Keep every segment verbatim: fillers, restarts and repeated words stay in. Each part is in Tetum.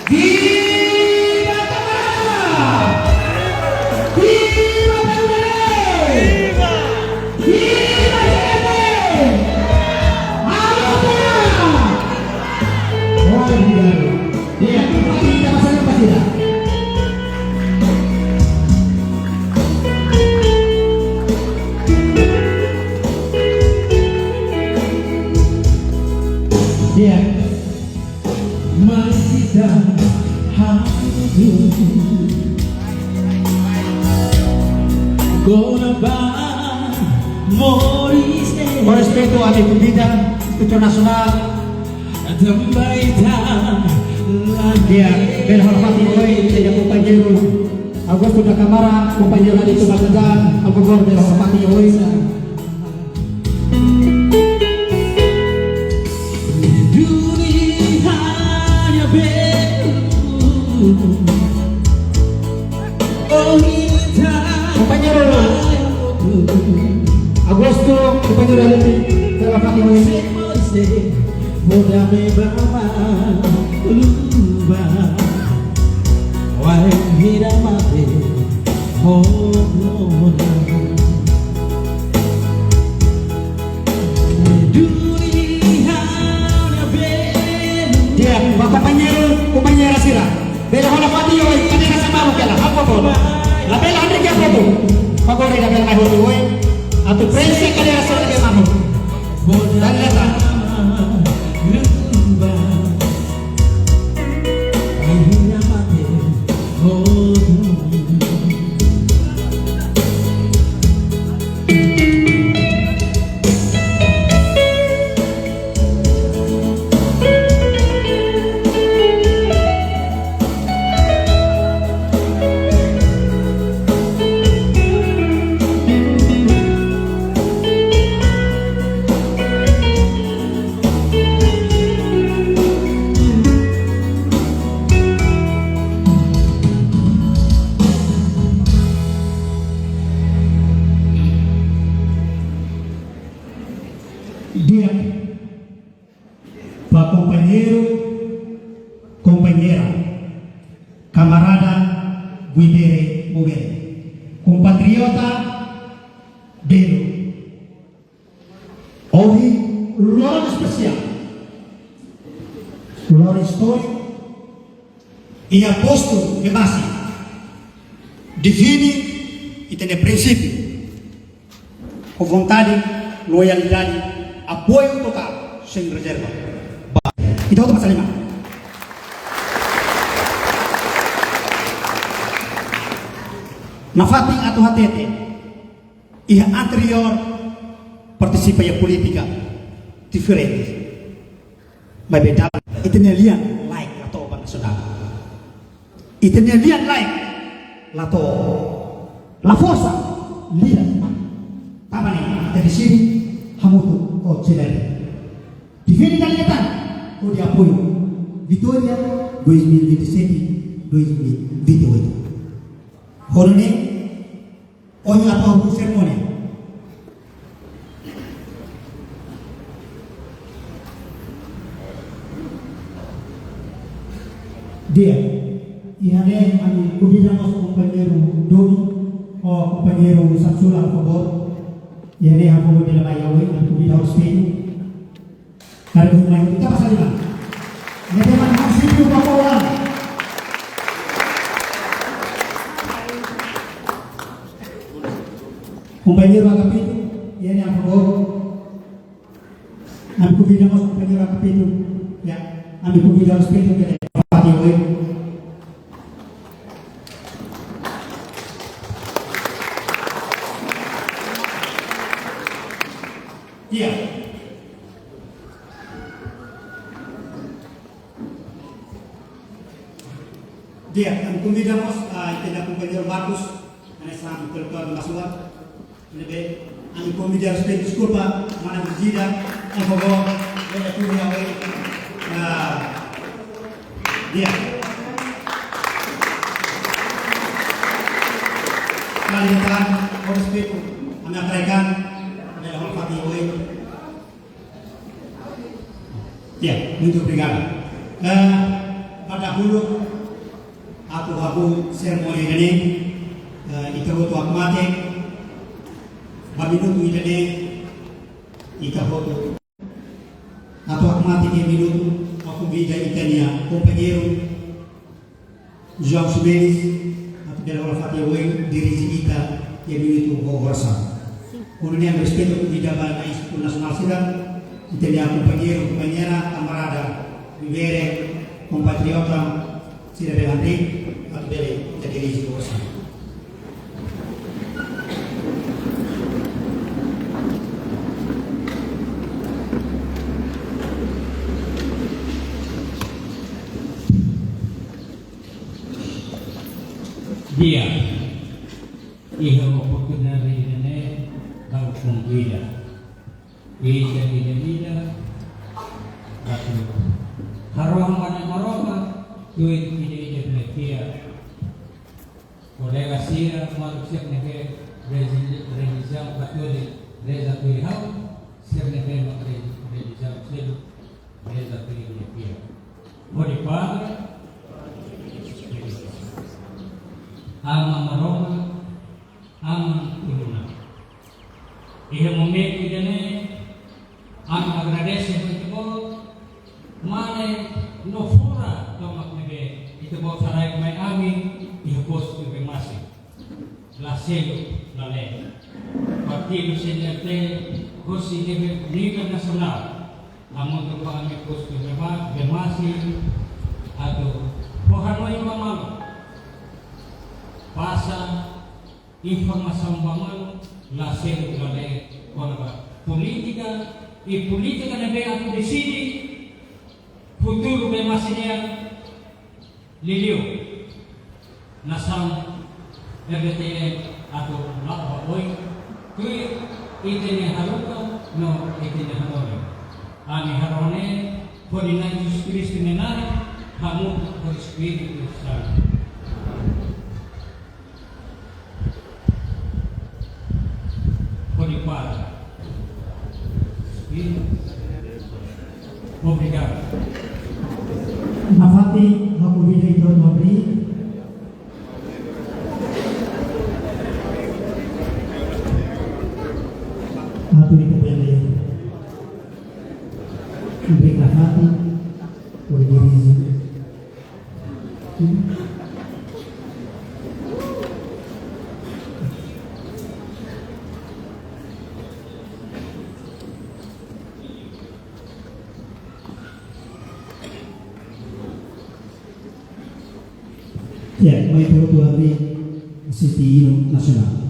Viva Tamara! Viva P M D! Viva! Viva G T! Alô, Tamara! Obrigadu. Di'ak, ita pasa, ita pasa. Di'ak. Mai ita hamutuk. Kona-ba moris ne'e. Ho respeitu ami konvida Institutu Nasionál. Tanba ita la. Di'ak, bele halo fatin oin, ita-nia kompañeiru Augusto da Câmara, kompañeiru Adito Baltazar, a favór, bele halo fatin oin. Dunia hanya belu. Oh, ita. Kompañeiru Augusto, kompañeiru Aleti, bele halo fatin oin. Moda me bama luba. Wai hira mate. Moda. Di'ak, ba kompañeiru, kompañeira sira. Bele hola fatin oin, kadeira sira mamuk hela, halo favór. Labele Henrique foto. Favór ida bele mai hotu oin. Atu prenxe kadeira sira ne'ebé mamuk. Dale letra. Di'ak, ba kompañeiru, kompañeira, kamarada Guidere Bubere, kompatriota Belu. Ohin loron espesiál, loron istóriku, iha postu Bebasi, define ita-nia prinsípiu, ho vontade, loialidade, apoiu totál, sein rezerva. Ba, ita hotu basa liman. Nafatin atu hatete, iha anteriór partisipa iha polítika diferente. Maibé dala ita-nia lian laek la to'o ba nasionál. Ita-nia lian laek la to'o, la forsa lian. Tanba ne'e ita deside hamutuk ho G L R. Define dala ida tan hodi apoiu vitória dois mil e vinte e sete, dois mil e vinte e oito. Ho ne'e, ohin atu hahú serimónia. Di'ak, iha ne'e ami konvida mós kompañeiru Doni, ho kompañeiru Samsula, a favór. Iha ne'e, a favór, bele mai oin, ami konvida ho respeitu. Karik mai, ita basa liman. Ne'ebé mak munisípiu Bafoan. Kompañeiru Agapito, iha ne'e, a favór. Ami konvida mós kompañeiru Agapito. Ya, ami konvida ho respeitu, bele fatin oin. Ya. Di'ak, ami konvida mós, ah, ita-nia kompañeiru Marcos, hanesan intelektuál Bafoan. Ne'ebé ami konvida ho respeitu, deskulpa, mana Brigida, a favór, bele tuur iha oin. Ah, di'ak. Kali ita, ho respeitu, ami hakarak, bele hola fatin oin. Ya, muito obrigado. Ah, Ba dahuluk, atu hahú serimónia ida-ne'e, eh, ita hotu hakmatek, ba minutu ida-ne'e, ita hotu atu hakmatek iha minutu, ha'u konvida ita-nia kompañeiru João Ximenes, atu bele hola fatin oioin, dirije ita iha minutu ho orasaun. Ho ne'e ami respeita, konvida ba na'in Institutu Nasionál sira, ita-nia kompañeiru, kompañeira, kamarada, vivere, kompatriota, sira bele hamriik, atu bele ita dirije orasaun. Di'ak, iha oportunidade ida-ne'e, ha'u konvida ita ida-idak atu harohan ba Na'i Maromak, tuir ida-idak bele fiar. Kolega sira, maluk sira ne'ebé reli-, relijiaun katólika reza tuir ha'u, sira ne'ebé mak reli-, relijiaun seluk reza tuir nia fiar. Hodi Padre, Aman Maromak, Aman Tulun-na'in. Iha momentu ida-ne'e, ami agradese ba Ita-Boot, mane no fora tomak ne'ebé Ita-Boot saraik mai ami iha postu Bemasi. La seluk, la leet. Partidu C N R T, hosi ne'ebé nivel nasionál, hamutuk ba ami postu Bema-, Bemasi, atu fó hanoin ba malu. Pasa informasaun ba malu, la seluk la leet, kona-ba polítika, i polítika ne'ebé atu deside futuru Bemasi nian, liuliu nasaun R D T L atu la'o ba oin, tuir ita-nia haluha no ita-nia hanorin. Ami harohan ne'e hodi Na'i Jesus Kristu nia naran, hamutuk ho Espíritu Santu. Hodi Padre. Obrigadu. Nafatin, ha'u konvida ita hotu hamriik. Atu ita bele hamriik nafatin, hodi dirije. Ya, mai ita hotu hamriik, asiste hinu nasionál.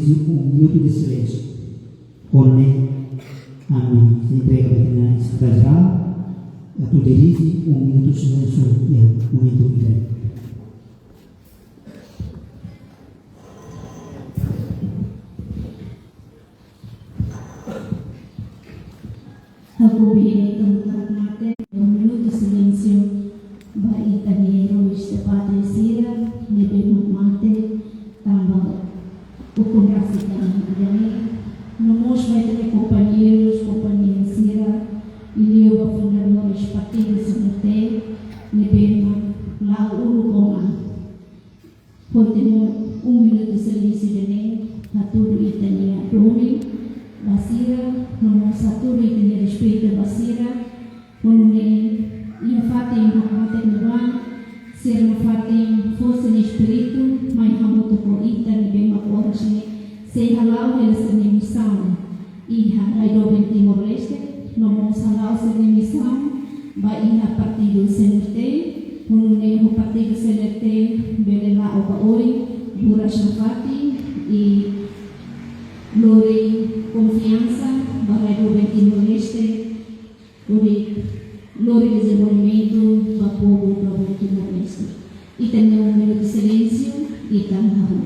Um minuto de silêncio. Kona ne'e, ami sei entrega ba ita-nia Sekretáriu Jerál, atu dirije um minuto de silêncio iha momentu ida-ne'e. Ha'u bele toma mate, um minuto de silêncio ba ita-nia heróis da pátria sira ne'ebé mak mate tanba ukun rasik ida-ne'e. No mós ba ita-nia kompañeirus, kompañeira sira, liuliu ba fundadores partidu C N R T, ne'ebé mak la'o uluk ona. Hodi no um minuto de silêncio ida-ne'e, hatudu ita-nia domin ba sira, no mós hatudu ita-nia respeitu ba sira, ho nune'e iha fatin mak mate ne'ebá, sira nafatin fó sira-nia espíritu mai hamutuk ho ita ne'ebé mak oras ne'e sei hala'o hela sira-nia misaun iha rai doben Timor-Leste, no mós hala'o sira-nia misaun ba iha partidu C N R T, ho nune'e ho partidu C N R T bele la'o ba oin, buras nafatin, i lori konfiansa ba rai doben Timor-Leste, hodi lori dezenvolvimentu ba povu doben Timor-Leste. Ita-nia um minuto de silêncio, ita hahú.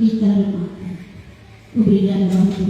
Ita remata. Obrigada, Banco.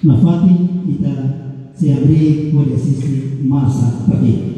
Nafatin ita sei abri hodi asiste marsa partidu.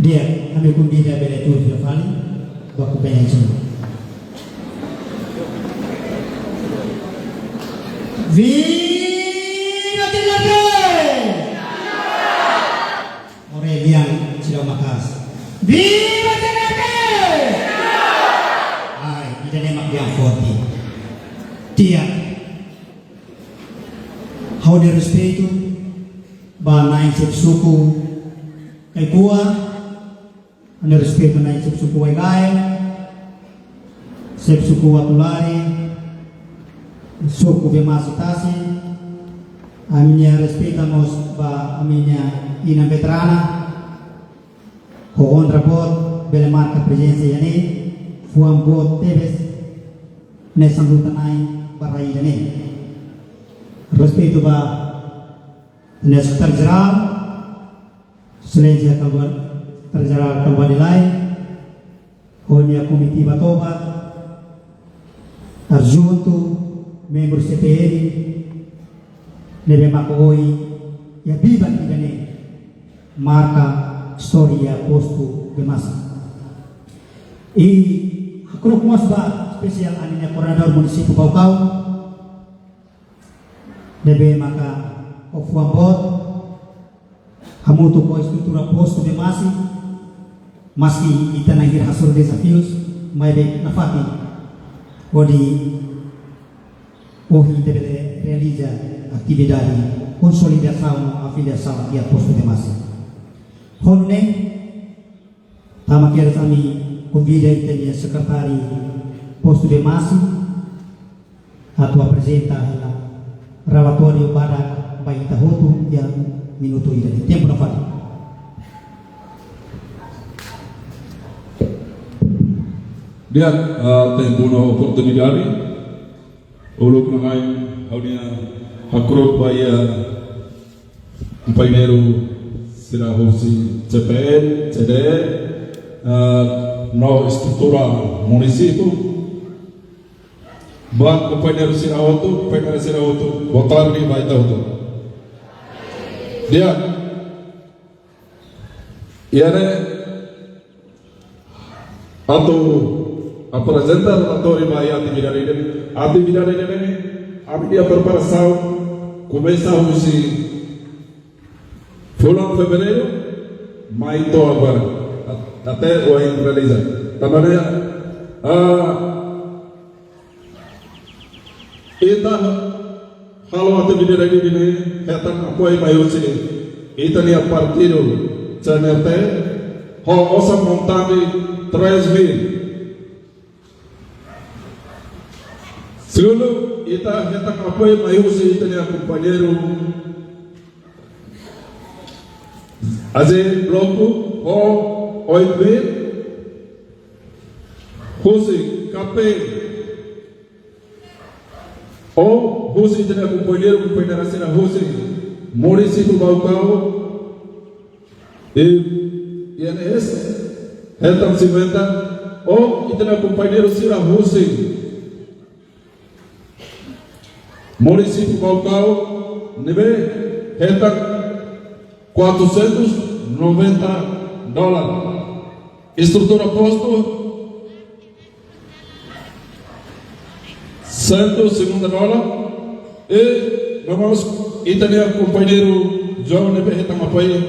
Di'ak, ami konvida bele tuur fila fali, baku pengen sunu. Viva Timor-Leste! Ore lian sira maka'as. Viva Timor-Leste! Ai, ida-ne'e mak dehan forte. Di'ak. Ha'u-nia respeitu ba na'in xefe suku Caicua, ha'u-nia respeitu na'in xefe suku Waigae, xefe suku Atulari, suku Bemasi Tasi, ami-nia respeitu mós ba ami-nia inan veterana, ho onra boot bele marka prezensa iha ne'e, fuan boot tebes, hanesan luta-na'in ba rai ida-ne'e. Respeitu ba hanesan Sekretáriu Jerál, Exelénsia Kalba-, Sekretáriu Jerál Kalbuadi Lae, ho nia komitiva tomak, adjuntu, membru C P L, ne'ebé mak ohin iha biban ida-ne'e, marka istória postu Bemasi. I hakru'uk mós ba espesiál ami-nia koordenadór munisípiu Baucau, ne'ebé maka ho fuan boot, hamutuk ho estrutura postu Bemasi, maski ita na'in hira hasoru dezafius, maibé nafatin hodi ohin ita bele realiza atividade konsolidasaun afiliasaun iha postu Bemasi. Ho nune'e, tanba ne'e ami konvida ita-nia sekretáriu postu Bemasi atu aprezenta hela relatóriu badak ba ita hotu iha minutu ida-ne'e. Tempu nafatin. Di'ak, ah, tempu no oportunidade. Uluk nanain ha'u-nia hakru'uk ba iha kompañeiru sira husi C P L, C D E, ah, no estrutura munisípiu. Ba kompañeiru sira hotu, kompañeira sira hotu, boa tarde ba ita hotu. Di'ak, iha ne'e atu aprezenta relatóriu ba iha atividade ida-ne'e. Atividade ida-ne'e, ami-nia preparasaun komesa husi fulan Fevereiru, mai to'o agora, at-, até ohin realiza. Tanba ne'e, ah, ita halo atividade ida-ne'e hetan apoiu mai husi ita-nia partidu C N R T, ho osan montante três mil. Segundu, ita hetan apoiu mai husi ita-nia kompañeiru A Z bloku ho oito mil, husi K P, ho husi ita-nia kompañeiru, kompañeira sira husi munisípiu Baucau, I N S, hetan cinquenta, ho ita-nia kompañeiru sira husi munisípiu Baucau, ne'ebé hetan quatrocentos e noventa dólar. Estrutura postu, cento e cinquenta dólar. I, vamos, ita-nia kompañeiru João ne'ebé hetan apoiu,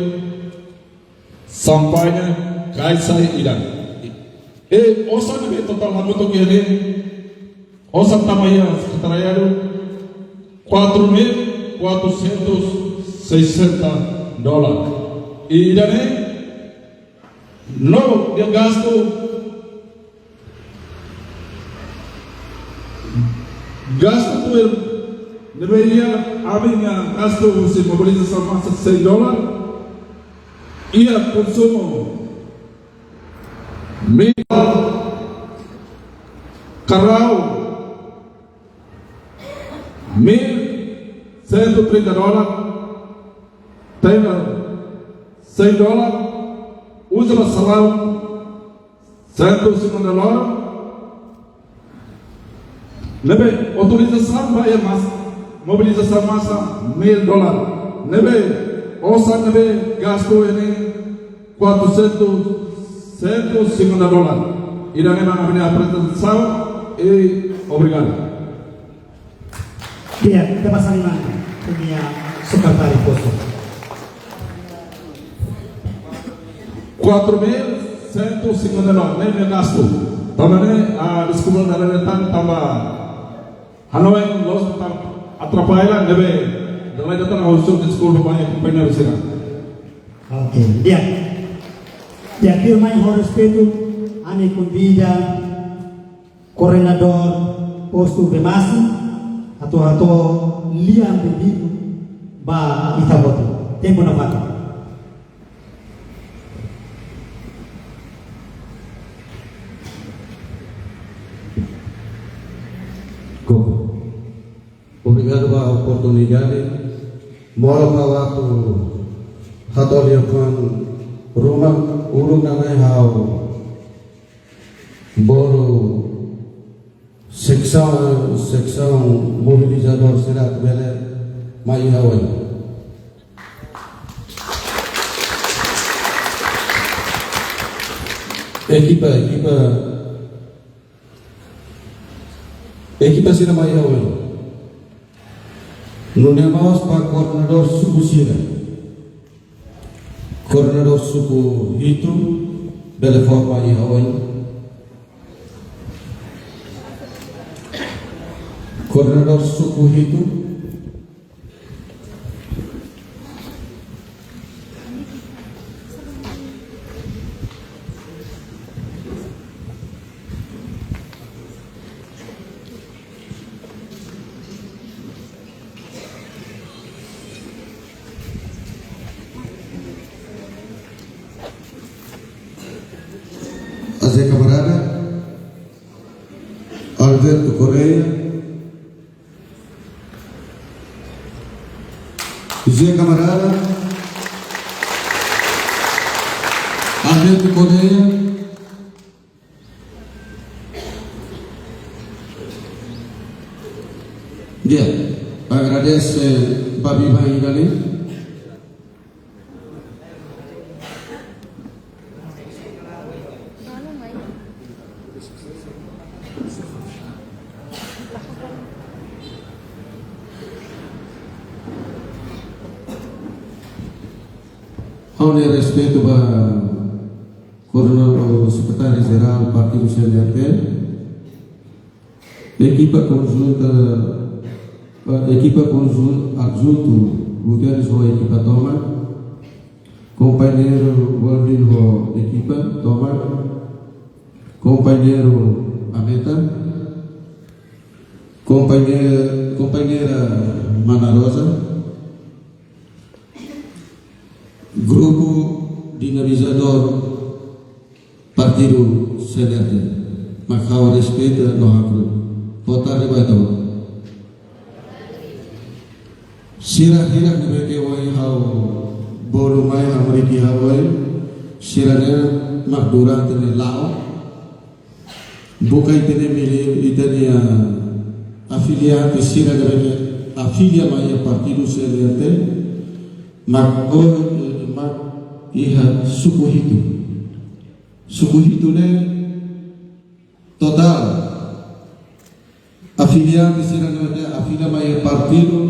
xampaña, kaixa ida. I osan ne'ebé totál hamutuk iha ne'e, osan tama iha sekretariadu, quatro mil quatrocentos e sessenta dólar. I ida-ne'e, no, nia gastu, gastu tuir Ne'ebé iha, ami-nia gastu husi mobilizasaun masa cem dólar. Iha konsumu mil, karau mil cento e trinta dólar, tenda cem dólar, uza ba salaun cento e cinquenta dólar, ne'ebé utilizasaun ba iha masa, mobilizasaun masa mil dólar, ne'ebé osan ne'ebé gastu ne'e quatrocentos, cento e cinquenta dólar. Ida-ne'e mak ami-nia aprezentasaun, i obrigadu. Di'ak, ita basa liman ba ita-nia sekretáriu postu. Quatro mil cento e cinquenta e nove, ne'e nia gastu. Tanba ne'e, ah, deskulpa, dala ida tan, tanba hanoin loos tan atrapalla, ne'ebé dala ida tan ha'u husu deskulpa ba kompañeiru sira. Oke, di'ak. Di'ak, tuirmai ho respeitu, ami konvida koordenadór postu Bemasi, atu hato'o lian bidi'u ba ita hotu. Tempu nafatin. Koko. Obrigadu ba oportunidade. Molok ha'u atu hato'o liafuan ruma, uluk nanain ha'u bolu seksaun, seksaun mobilizadór sira atu bele mai iha oin. Ekipa, ekipa, ekipa sira mai iha oin. Nune'e mós ba koordenadór suku sira. Koordenadór suku hitu, bele fó mai iha oin. Koordenadór suku hitu. Azé kamarada, Alberto Correia, Zé kamarada, Alberto Correia. Di'ak, agradese ba biban ida-ne'e. Ha'u-nia respeitu ba Koordenadór, Sekretáriu Jerál Partidu C N R T, ekipa konjunta, eh, ekipa konjunta adjuntu Guterres ho ekipa tomak, kompañeiru Walvin ho ekipa tomak, kompañeiru Ameta, kompañe-, kompañeira Mana Rosa, grupu dinamizadór Partidu C N R T, mak ha'u respeita no hakru'uk. Boa tarde ba ita-boot. Sira hirak ne'ebé ke ohin ha'u bolu mai hamriik iha oin, sira-ne'e mak durante ne'e la'o. Buka ita-nia mili-, ita-nia afiliadu sira ne'ebé ke afilia mai iha Partidu C N R T, mak ohin, mak iha suku hitu. Suku hitu ne'e totál afiliadu sira ne'ebé ke afilia mai iha partidu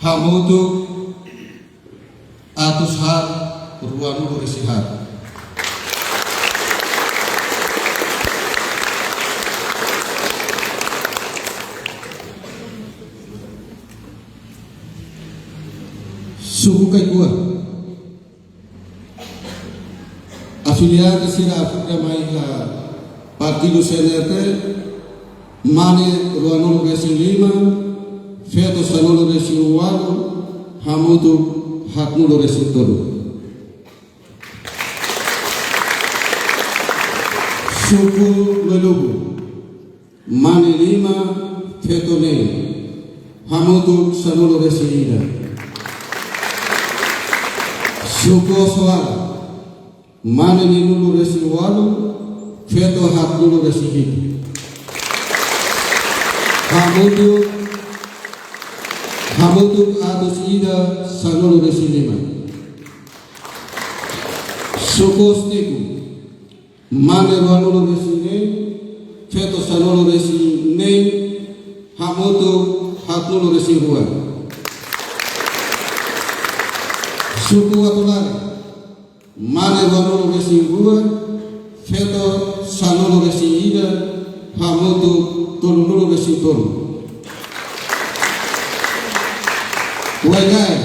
hamutuk atus haat ruanulu-resin-haat. Suku Kaikua. Afiliadu sira afilia mai iha Partidu C N R T, mane ruanulu-resin-lima, feto sanulu-resin-ualu, hamutuk haatnulu-resin-tolu. Suku Luelubu, mane lima, feto neen, hamutuk sanulu-resin-ida. Suku Osoala, mane neenulu-resin-ualu, feto haatnulu-resin-hitu. Hamutuk, hamutuk atus ida sanulu-resin-lima. Suku Ostico, mane ruanulu-resin-neen, feto sanulu-resin-neen, hamutuk haatnulu-resin-rua. Suku Atulare, mane ruanulu-resin-rua, feto sanulu-resin-ida, hamutuk tolunulu-resin-tolu. Uaingae,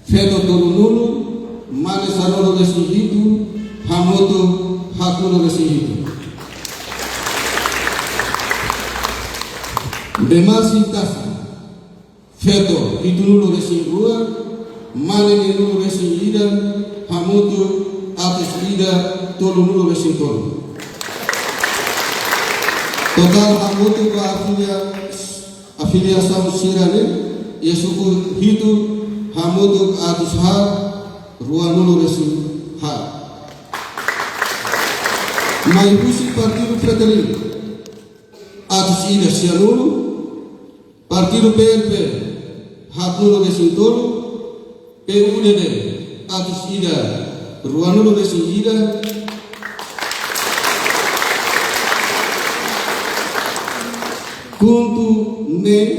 feto tolunulu, mane sanulu-resin-hitu, hamutuk haatnulu-resin-hitu. Bemasi Tasi, feto hitunulu-resin-rua, mane neenulu-resin-ida, hamutuk atus ida tolunulu-resin-tolu. Totál hamutuk ba afilia-, afiliasaun sira-ne'e, iha suku hitu, hamutuk atus haat ruanulu-resin-haat. Mai husi Partidu Fretilin, atus ida sianulu, Partidu P L P, haatnulu-resin-tolu, P U D D, atus ida ruanulu-resin-ida, KHUNTO neen,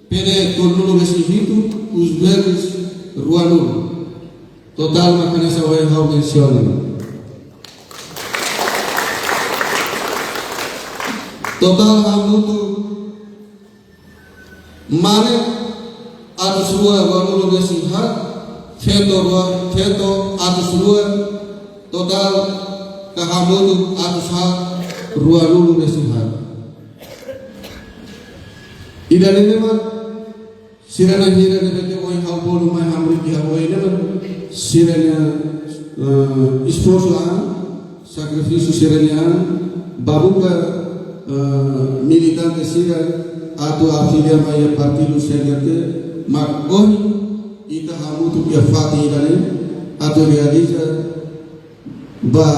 P D tolunulu-resin-hitu, Os Verdes ruanulu. Totál mak hanesan ohin ha'u mensiona. Totál hamutuk mane atus rua ruanulu-resin-haat, feto rua, feto atus rua, totál ka hamutuk atus haat ruanulu-resin-haat. Ida-ne'e mak sira-nia hira ne'ebé ke ohin ha'u bolu mai hamriik iha oin ne'e mak sira-nia, eh, esforsu an, sakrifísiu sira-nian, ba buka, eh, militante sira atu afilia mai iha partidu C N R T, mak ohin ita hamutuk iha fatin ida-ne'e atu realiza ba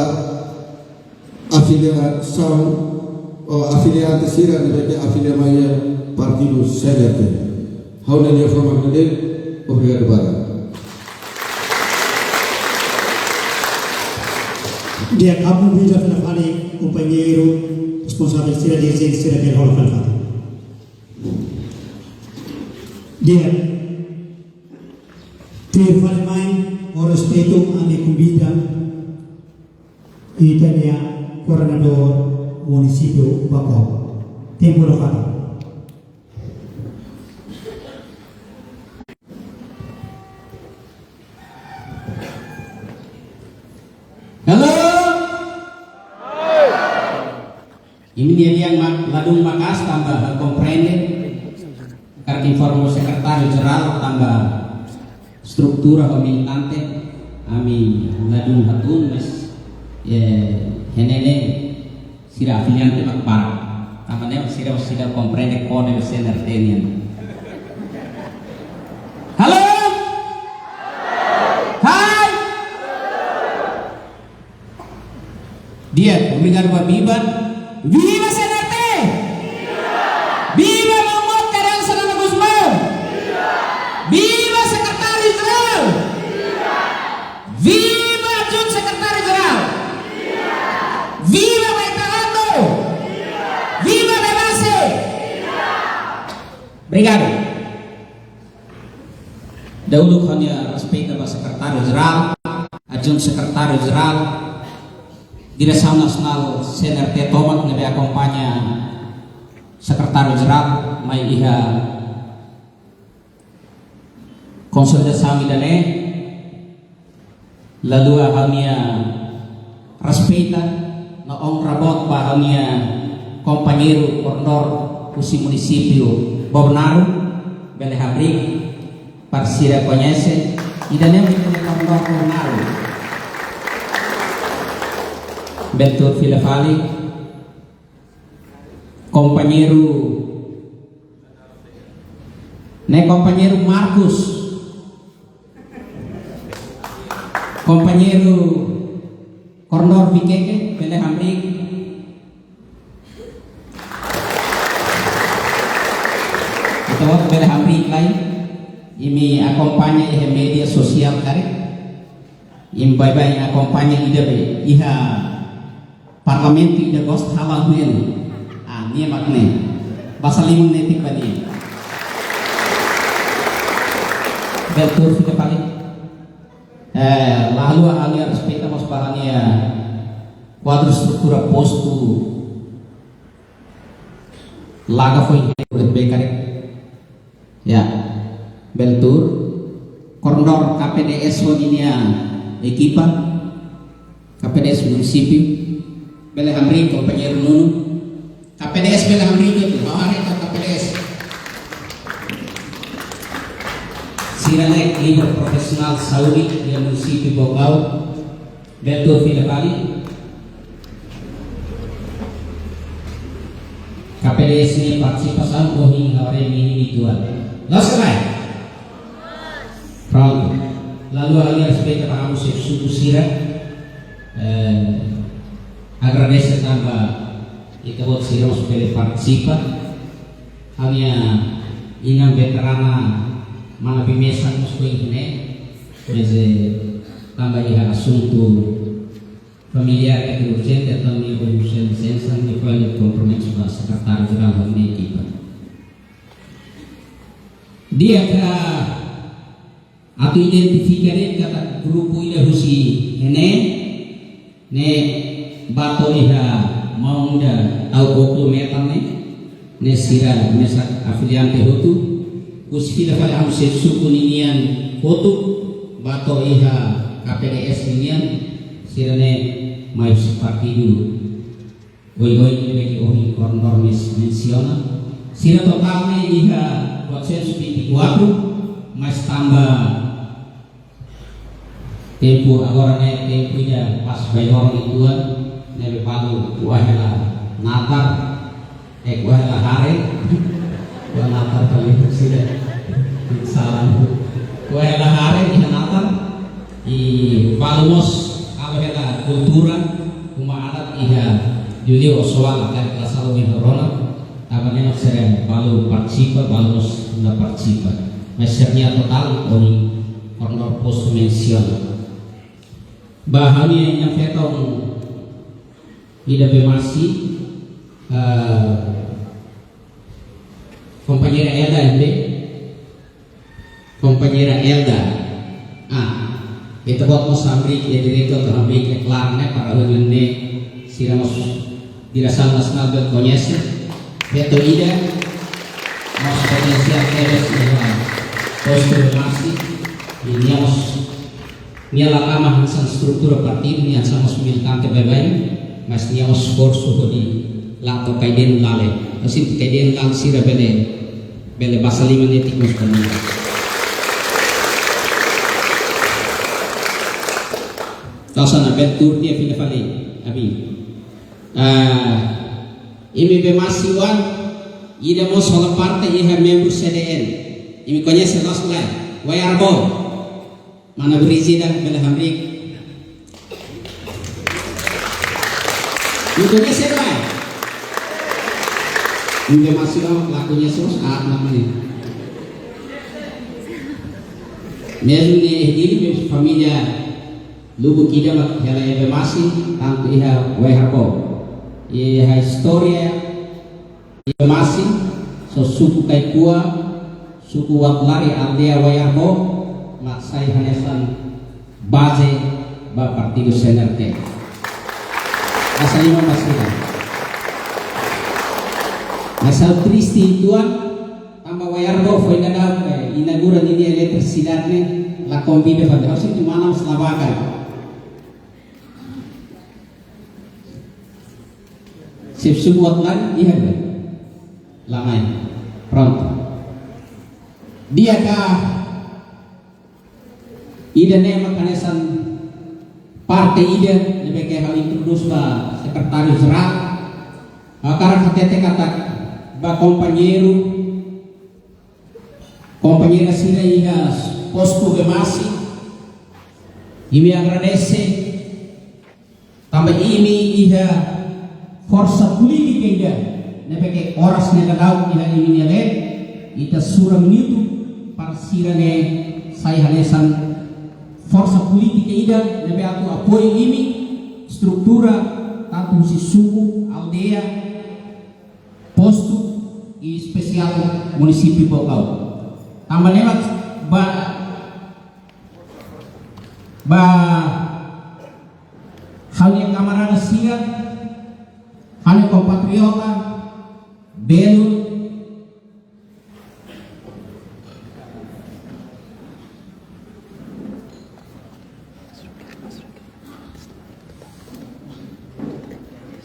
afiliasaun, ou afiliante sira ne'ebé ke afilia mai iha partidu C N R T. Ha'u-nia liafuan mak ne'e de'it, obrigadu barak. Di'ak, ha'u konvida fila fali kompañeiru responsavel sira, dirijente sira bele hola fali fatin. Di'ak, tuir fali mai, ho respeitu, ami konvida ita-nia koordenadór munisípiu Baucau. Tempu loke. Halo. Imi-nia lian mak ladún maka'as tanba komprende. Hakarak informa sekretáriu jerál tanba estrutura ho militante, ami ladún hatún, mas, eh, iha ne'e sira afiliante mak barak. Tanba ne'e sira, sira komprende kódigu C N R T nian. Halo? Hai! Di'ak, obrigadu ba Biba. Viva C N R T! Viva Mamotte Kay Rala Xanana Gusmão! Viva Sekretáriu Jerál! Viva Adjuntu Sekretáriu Jerál! Viva Maitalato! Viva Bebase! Obrigadu. Dahuluk ha'u-nia respeitu ba Sekretáriu Jerál, Adjuntu Sekretáriu Jerál, Diresaun Nasionál C N R T tomak ne'ebé akompaña Sekretáriu Jerál mai iha konsolidasaun ida-ne'e, lalua ha'u-nia respeitu Onra boot ba ha'u-nia kompañeiru koordenadór husi munisípiu Bobonaro, bele hamriik, para sira koñese, ida-ne'e mak ita-nia koordenadór Bobonaro. Bele tuur fila fali, kompañeiru, ne'e kompañeiru Marcos, kompañeiru koordenadór Viqueque, bele hamriik. Ita-boot bele hamriik lai. Imi akompaña iha média sosiál karik. Imi baibain akompaña ida be iha parlamentu ida gosta halo ne'e. Ah, nia mak ne'e. Basa liman netik ba nia. Bele tuur fila fali. Eh, la haluha ha'u-nia respeitu mós ba ha'u-nia kuadru estrutura postu Laga foin bekarik. Ya, bele tuur. Koordenadór K P D S ho ninia ekipa, K P D S munisípiu, bele hamriik, kompañeiru Nuno. K P D S bele hamriik, itu, ha'u haree K P D S. Sira ne'e líder profisionál saúde iha munisípiu Baucau. Bele tuur fila fali. K P D S nia partisipasaun ohin ha'u haree meninu uitoan. Loos ka lae? Prontu. La haluha ha'u-nia respeitu ba amu xefe suku sira. Eh, agradese tanba ita-boot sira mós bele partisipa. Ha'u-nia inan veterana mana Bimesa mós foin iha ne'e. Mas, eh, tanba iha asuntu familiár ne'ebé urjente, entaun nia bele husu lisensa, nia fó kompromisu ba sekretáriu jerál ha'u-nia ekipa. Di'ak, atu identifika de'it katak grupu ida husi ne'e, ne'e bá to'o iha maun ida tau oklo metan ne'e, ne'e sira mesak afiliante hotu, husi fila fali amu xefe suku ninian hotu, bá to'o iha K P D S ninian, sira ne'e mai husi partidu oioin ne'ebé ke ohin koordenadór mes-, mensiona. Sira totál ne'e iha quatrocentos e vinte e quatro, mas tanba tempu agora ne'e tempu ida pas bai-loron uitoan, ne'ebé balu kuaze la natar, eh, kuaze la haree, kuaze natar kali sida, salah, kuaze la haree iha natar, i balu mós halo hela kultura, uma adat iha Julio Osoala, karik la sala ohin ha'u rona, tanba ne'e mós sira balu partisipa, balu mós la partisipa. Mas sira-nia totál ohin koordenadór postu mensiona. Ba ha'u-nia inan-feton ida Bemasi, eh, kompañeira Elda ne'ebé, kompañeira Elda. Ah, ita-boot mós hamriik, iha direitu atu hamriik, é klaru, ne'e, para ha'u-nia sira mós diresaun nasionál bele koñese. Feto ida mós potensiál tebes iha postu Bemasi, i nia mós nia la tama hanesan estrutura partidu, nia hanesan mós militante baibain, mas nia mós esforsu hodi la to'o Kaidenu Lale. Hanesan Kaidenu Lale sira bele, bele basa liman netik mós ba nia. Tau sana bele tuur tiha fila fali, abi. Ah, imi Bemasi oan, ida mós hola parte iha membru C D N. Imi koñese loos ka lae? Wai Arbo. Mana Brizida, bele hamriik. Imi koñese ka lae? Imi Bemasi oan la koñese, ah, namanya. Mezmu ne'e, imi família lubuk ida mak hela iha Bemasi, tantu iha Wai Arbo. Iha istória iha Bemasi, só suku Kaikua, suku Watulari, aldeia Wai Arbo, mak sai hanesan baze ba partidu C N R T. Basa liman ba sira. Mas ha'u triste uitoan, tanba Wai Arbo foin daudaun, eh, inaugura ninia eletrisidade ne'e, la konvida fali, harus itu mana mas la bá karik. Sip subuat lan, iha be. Lanai. Pronto. Di'ak ka ida-ne'e mak hanesan parte ida ne'ebé ke ha'u introdús ba sekretáriu jerál. Ha'u hakarak hatete katak ba kompañeiru, kompañeira sira iha postu Bemasi, imi agradese, tanba imi iha forsa polítika ida ne'ebé ke oras ne'e daudaun iha imi-nia leet, ita sura minutu para sira ne'e sai hanesan forsa polítika ida ne'ebé atu apoiu imi, estrutura, tantu husi suku, aldeia, postu, i espesiál munisípiu Baucau. Tanba ne'e mak ba, ba ha'u-nia kamarada sira, ha'u-nia kompatriota, belun,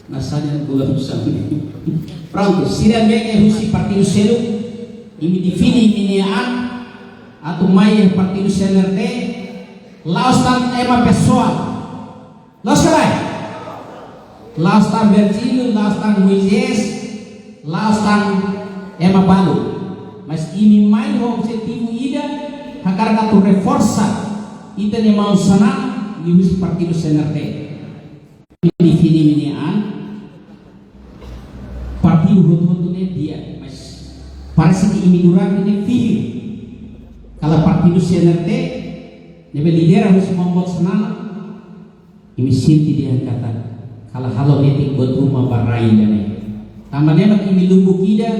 Nasajan bula husan. Pronto, sira ne'ebé ke husi partidu seluk, imi define imi-nia an, atu mai iha partidu C N R T, la'ós tan ema pesoál. Loos ka lae? La'ós tan Virgílio, la'ós tan Moisés, la'ós tan ema balu. Mas imi mai ho objetivu ida, hakarak atu reforsa ita-nia maun-sanan, liuhusi partidu C N R T. Define imi-nia an, partidu hotu-hotu ne'e di'ak, mas parese ke imi durante ne'e fihir. Kala partidu C N R T, ne'ebé lidera husi maun boot Xanana, imi sente dehan katak kala halo netik buat ruma ba rai ida-ne'e. Tanba ne'e mak imi lumbuk ida,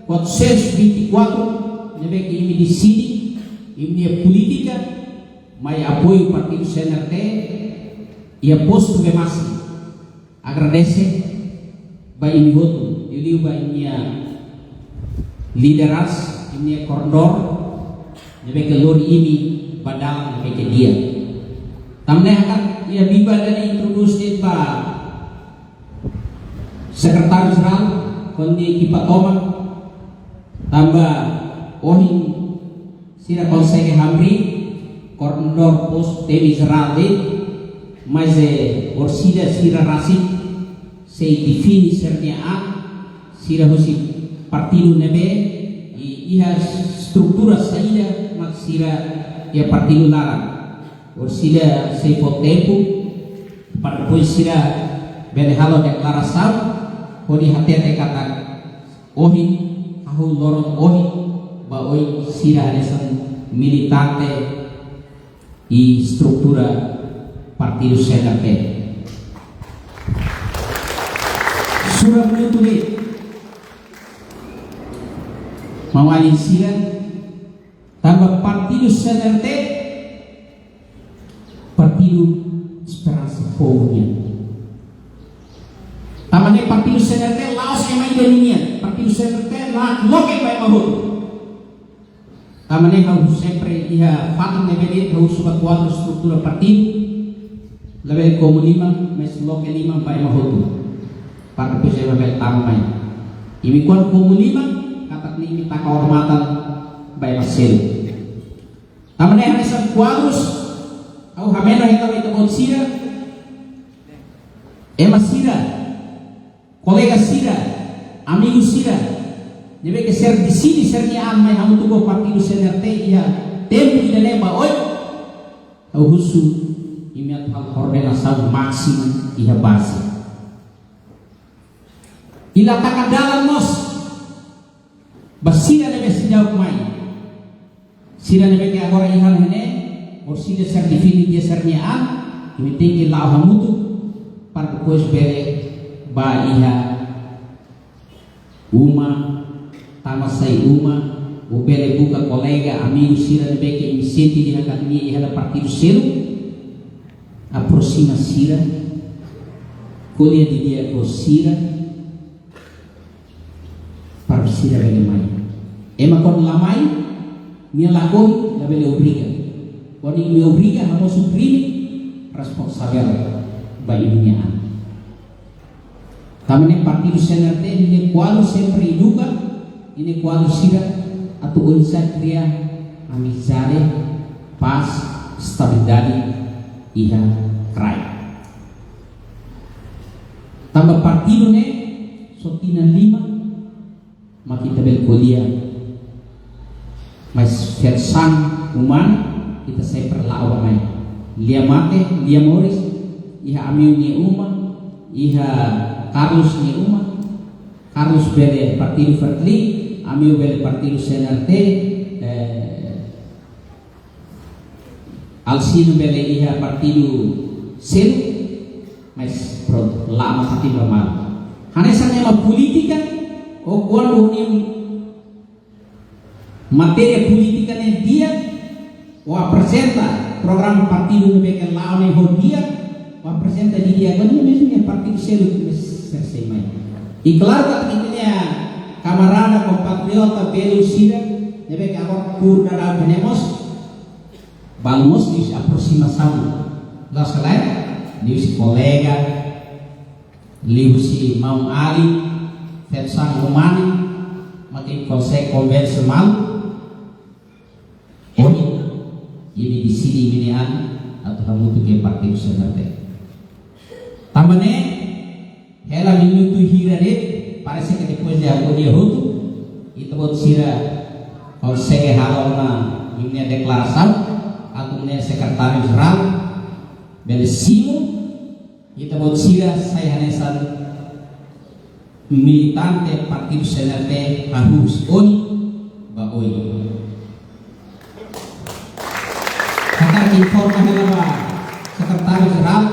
quatrocentos e vinte e quatro, ne'ebé ke imi deside, imi-nia polítika, mai apoiu partidu C N R T, iha postu Bemasi. Agradese ba imi hotu, liuliu ba imi-nia lideransa, imi-nia koordenadór, ne'ebé ke lori imi ba dalan ne'ebé ke di'ak. Tanba ne'e hakarak iha biban ida-ne'e introdús de'it ba sekretáriu jerál, ho nia ekipa tomak, tanba ohin sira konsege hamriik, koordenadór postu temi jerál de'it, mas, eh, orsida sira rasik sei define sira-nia an, sira husi partidu ne'ebé, i iha estrutura saida mak sira iha partidu laran. Orsida sei fó tempu, para depois sira bele halo deklarasaun, hodi hatete katak ohin, hahú loron ohin, ba oin sira hanesan militante i estrutura partidu C N R T. Sura minutu de'it. Maun-alin sira, tanba partidu C N R T, partidu esperansa povu nian. Tanba ne'e partidu C N R T la'ós ema ida nian, partidu C N R T la loke ba ema hotu. Tanba ne'e ha'u sempre iha fatin ne'ebé de'it ha'u husu ba kuadru estrutura partidu, labele komu liman, mas loke liman ba ema hotu. Para depois ema bele tama mai. Imi kuandu komu liman, katak ne'e imi taka odamatan ba ema seluk. Tanba ne'e hanesan kuadrus, ha'u hameno hetan ita-boot sira, ema sira, kolega sira, amigu sira, ne'ebé ke sira deside sira-nia an mai hamutuk ho partidu C N R T iha tempu ida-ne'e ba oin, ha'u husu imi atu halo koordenasaun másimu iha baze. I la taka dalan mós ba sira ne'ebé seidauk mai. Sira ne'ebé ke agora iha ne'e, orsida sira define tiha sira-nia an, imi tenke la'o hamutuk, para depois bele bá iha uma, tama sai uma, ou bele buka kolega, amigu sira ne'ebé ke imi sente dehan katak nia iha partidu seluk, aproxima sira, ko'alia didi'ak ho sira, para sira bele mai. Ema kuandu la mai, nia lakohi, labele obriga. Kuandu imi obriga, hamosu krime, responsavel ba imi-nia an. Tanba ne'e partidu C N R T ninia kuadru sempre eduka ninia kuadru sira atu oinsá kria amizade, pás, estabilidade iha rai. Tanba partidu ne'e só tinan lima mak ita bele ko'alia. Mas versão umana ita sempre la'o ba mai. Lia mate, lia moris, iha ami-nia uma, iha Carlos nia uma, Carlos bele partidu Fretilin, ami bele partidu C N R T, eh, Alcino bele iha partidu seluk, mas prontu, la'o mak partidu normal. Hanesan ema polítika, o kuandu nia matéria polítika ne'e di'ak, o aprezenta programa partidu ne'ebé ke la'o ne'e ho di'ak, o aprezenta didi'ak, o nia mezmu iha partidu seluk, mas selesai mai. I klaru katak ita-nia kamarada, kompatriota belun sira ne'ebé ke agora tuur daudaun iha ne'e mós, balu mós liuhusi aproximasaun. Loos ka lae? Liuhusi kolega, liuhusi maun-alin, versão umana, mak ita konsege konvense malu. Ohin, imi deside imi-nia an atu hamutuk iha partidu C N R T. Tanba ne'e, hela minutu hira de'it, parese ke depois de aku dia hotu, ita-boot sira konsege halo ona imi-nia deklarasaun, atu imi-nia sekretáriu jerál bele simu, ita-boot sira sai hanesan militante partidu C N R T hahú husi oin ba oin. Hakarak informa hela ba sekretáriu jerál,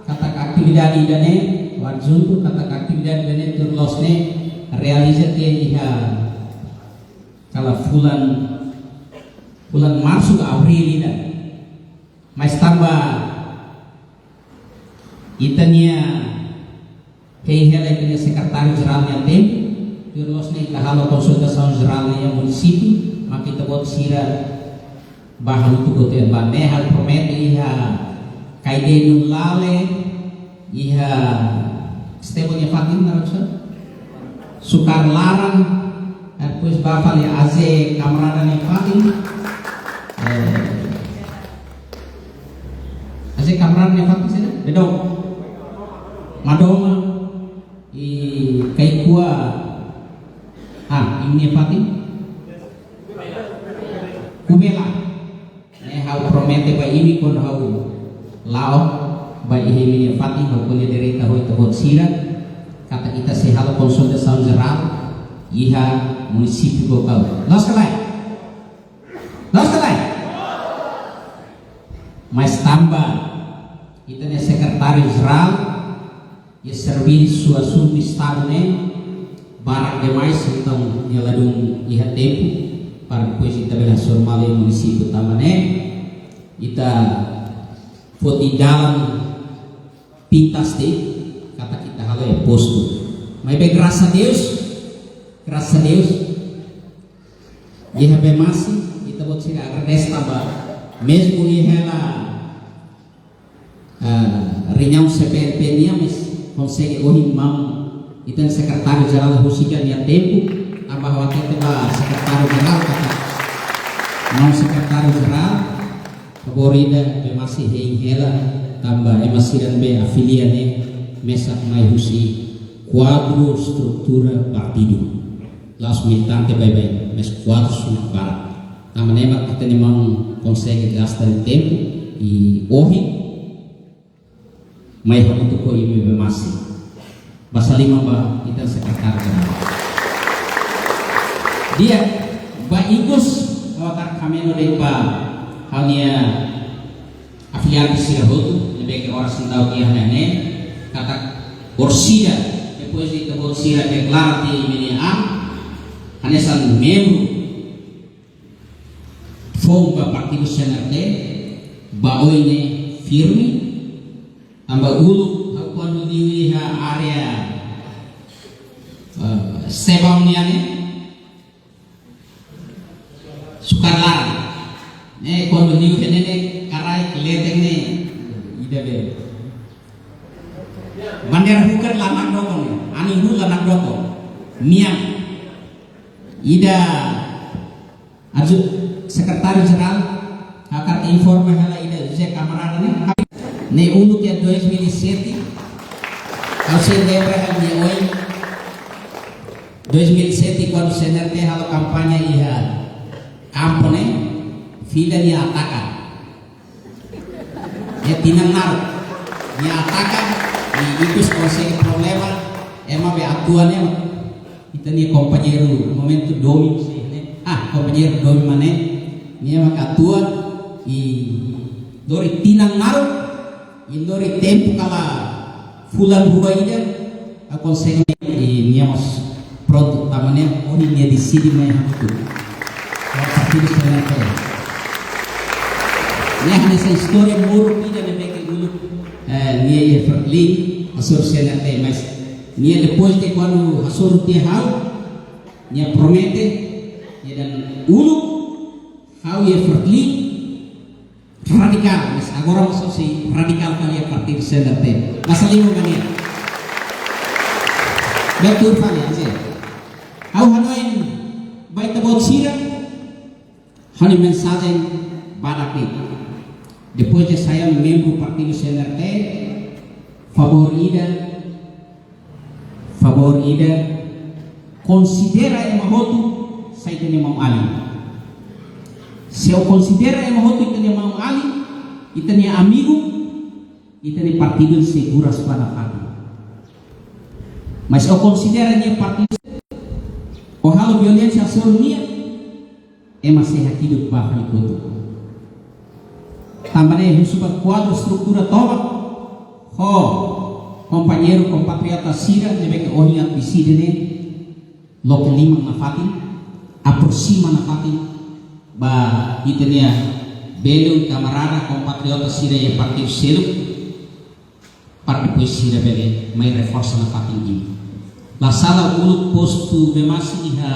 katak atividade ida-ne'e, o adjuntu, katak atividade ida-ne'e tuir loos ne'e realiza tiha iha kala fulan, fulan Marsu ka Abríl ida. Mas tanba ita-nia hein hela ita-nia sekretáriu jerál nia tempu, tuir loos ne'e ita halo konsolidasaun jerál iha munisípiu, mak ita-boot sira bá hamutuk hotu ba ne'e ha'u promete iha Kaidenu Lale, iha Estevão nia fatin, na Sukar Laran, depois bá fali Aze kamarada nia fatin, eh, Aze kamarada nia fatin saida? Bedok. Madoma, i Kaikua, ah, imi-nia fatin? Kubela. Ne'e ha'u promete ba imi kuandu ha'u la'o ba iha imi-nia fatin, ha'u ko'alia direta ho ita-boot sira, katak ita sei halo konsolidasaun jerál iha munisípiu Baucau. Loos ka lae? Loos ka lae? Mas tanba ita-nia sekretáriu jerál iha servisu assuntu Estadu ne'e barak demais, entaun nia ladún iha tempu para depois ita bele hasoru malu iha munisípiu. Tanba ne'e ita foti dalan pintas de'it, katak ita halo iha postu. Maibé grasas a Deus, grasas a Deus, iha Bemasi, ita-boot sira agradese tanba mezmu iha hela, ah, reuniaun C P L P nian, mas konsege ohin maun, ita-nia sekretáriu jerál husik nia tempu, tanba ha'u hatete ba sekretáriu jerál, katak maun sekretáriu jerál, favór ida Bemasi hein hela, tanba ema sira ne'ebé afilia ne'e mesak mai husi kuadru estrutura partidu. La'ós militante baibain, mas kuadru sira barak. Tanba ne'e mak ita-nia maun konsege gasta nia tempu, i ohin mai hamutuk ho imi Bemasi. Basa liman ba ita sekretáriu jerál. Di'ak, ba ikus ha'u hakarak hameno de'it ba ha'u-nia afiliadu sira hotu, ne'ebé ke oras ne'e daudaun iha ne'e, katak orsida, depois de ita-boot sira deklara tiha imi-nia an hanesan membru foun ba partidu C N R T, ba oin ne'e firme, tanba uluk ha'u kuandu liu iha área, eh, Sebau nian ne'e, Sukar Laran. Ne'e kuandu liu iha ne'e, ne'e karai kletek ne'e, ida be. Bandeira Hukar laman dokon ne'e. Ida, aju Sekretáriu Jerál, hakarak informa hela ida José Camarada ne'e. Ne'e uluk iha dois mil e sete, ha'u sei lembra hela nia oin. Dois mil e sete, kuandu C N R T halo kampaña iha kampu ne'e, fila nia ataka. Iha tinan naruk. Nia ataka, i ikus konsege problema, ema be atuan ne'e, ita-nia kompañeiru momentu Domi, ne'e? Ah, kompañeiru Domi Mané, nia mak atuan, i lori tinan naruk, i lori tempu kala fulan rua ida, ha'u konsege, i nia mós prontu, tanba ne'e ohin nia deside mai hamutuk ho partidu C N R T. Ne'e hanesan istória moruk ida ne'ebé ke uluk, eh, nia iha Fretilin, hasoru C N R T, mas nia depois de kuandu hasoru tiha ha'u, nia promete, nia dehan uluk ha'u iha Fretilin, radikál, mas agora mós sei radikál fali iha partidu C N R T. Basa liman ba nia. Betul fali, José. Ha'u hanoin ba ita-boot sira, ha'u-nia mensajen badak de'it. Depois de sai membru partidu C N R T, favór ida, favór ida, konsidera ema hotu sai ita-nia maun-alin. Se ó konsidera ema hotu ita-nia maun-alin, ita-nia amigu, ita-nia partidu sei buras ba nafatin. Mas ó konsidera nia partidu, ó halo violénsia hasoru nia, ema sei hakiduk ba fali kotuk. Tanba ne'e husu ba kuadru estrutura tomak, ho kompañeiru kompatriota sira ne'ebé ke ohin atu deside ne'e, loke liman nafatin, aproxima nafatin ba ita-nia belun kamarada kompatriota sira iha partidu seluk, para depois sira bele mai reforsa nafatin imi. La sala uluk postu Bemasi iha.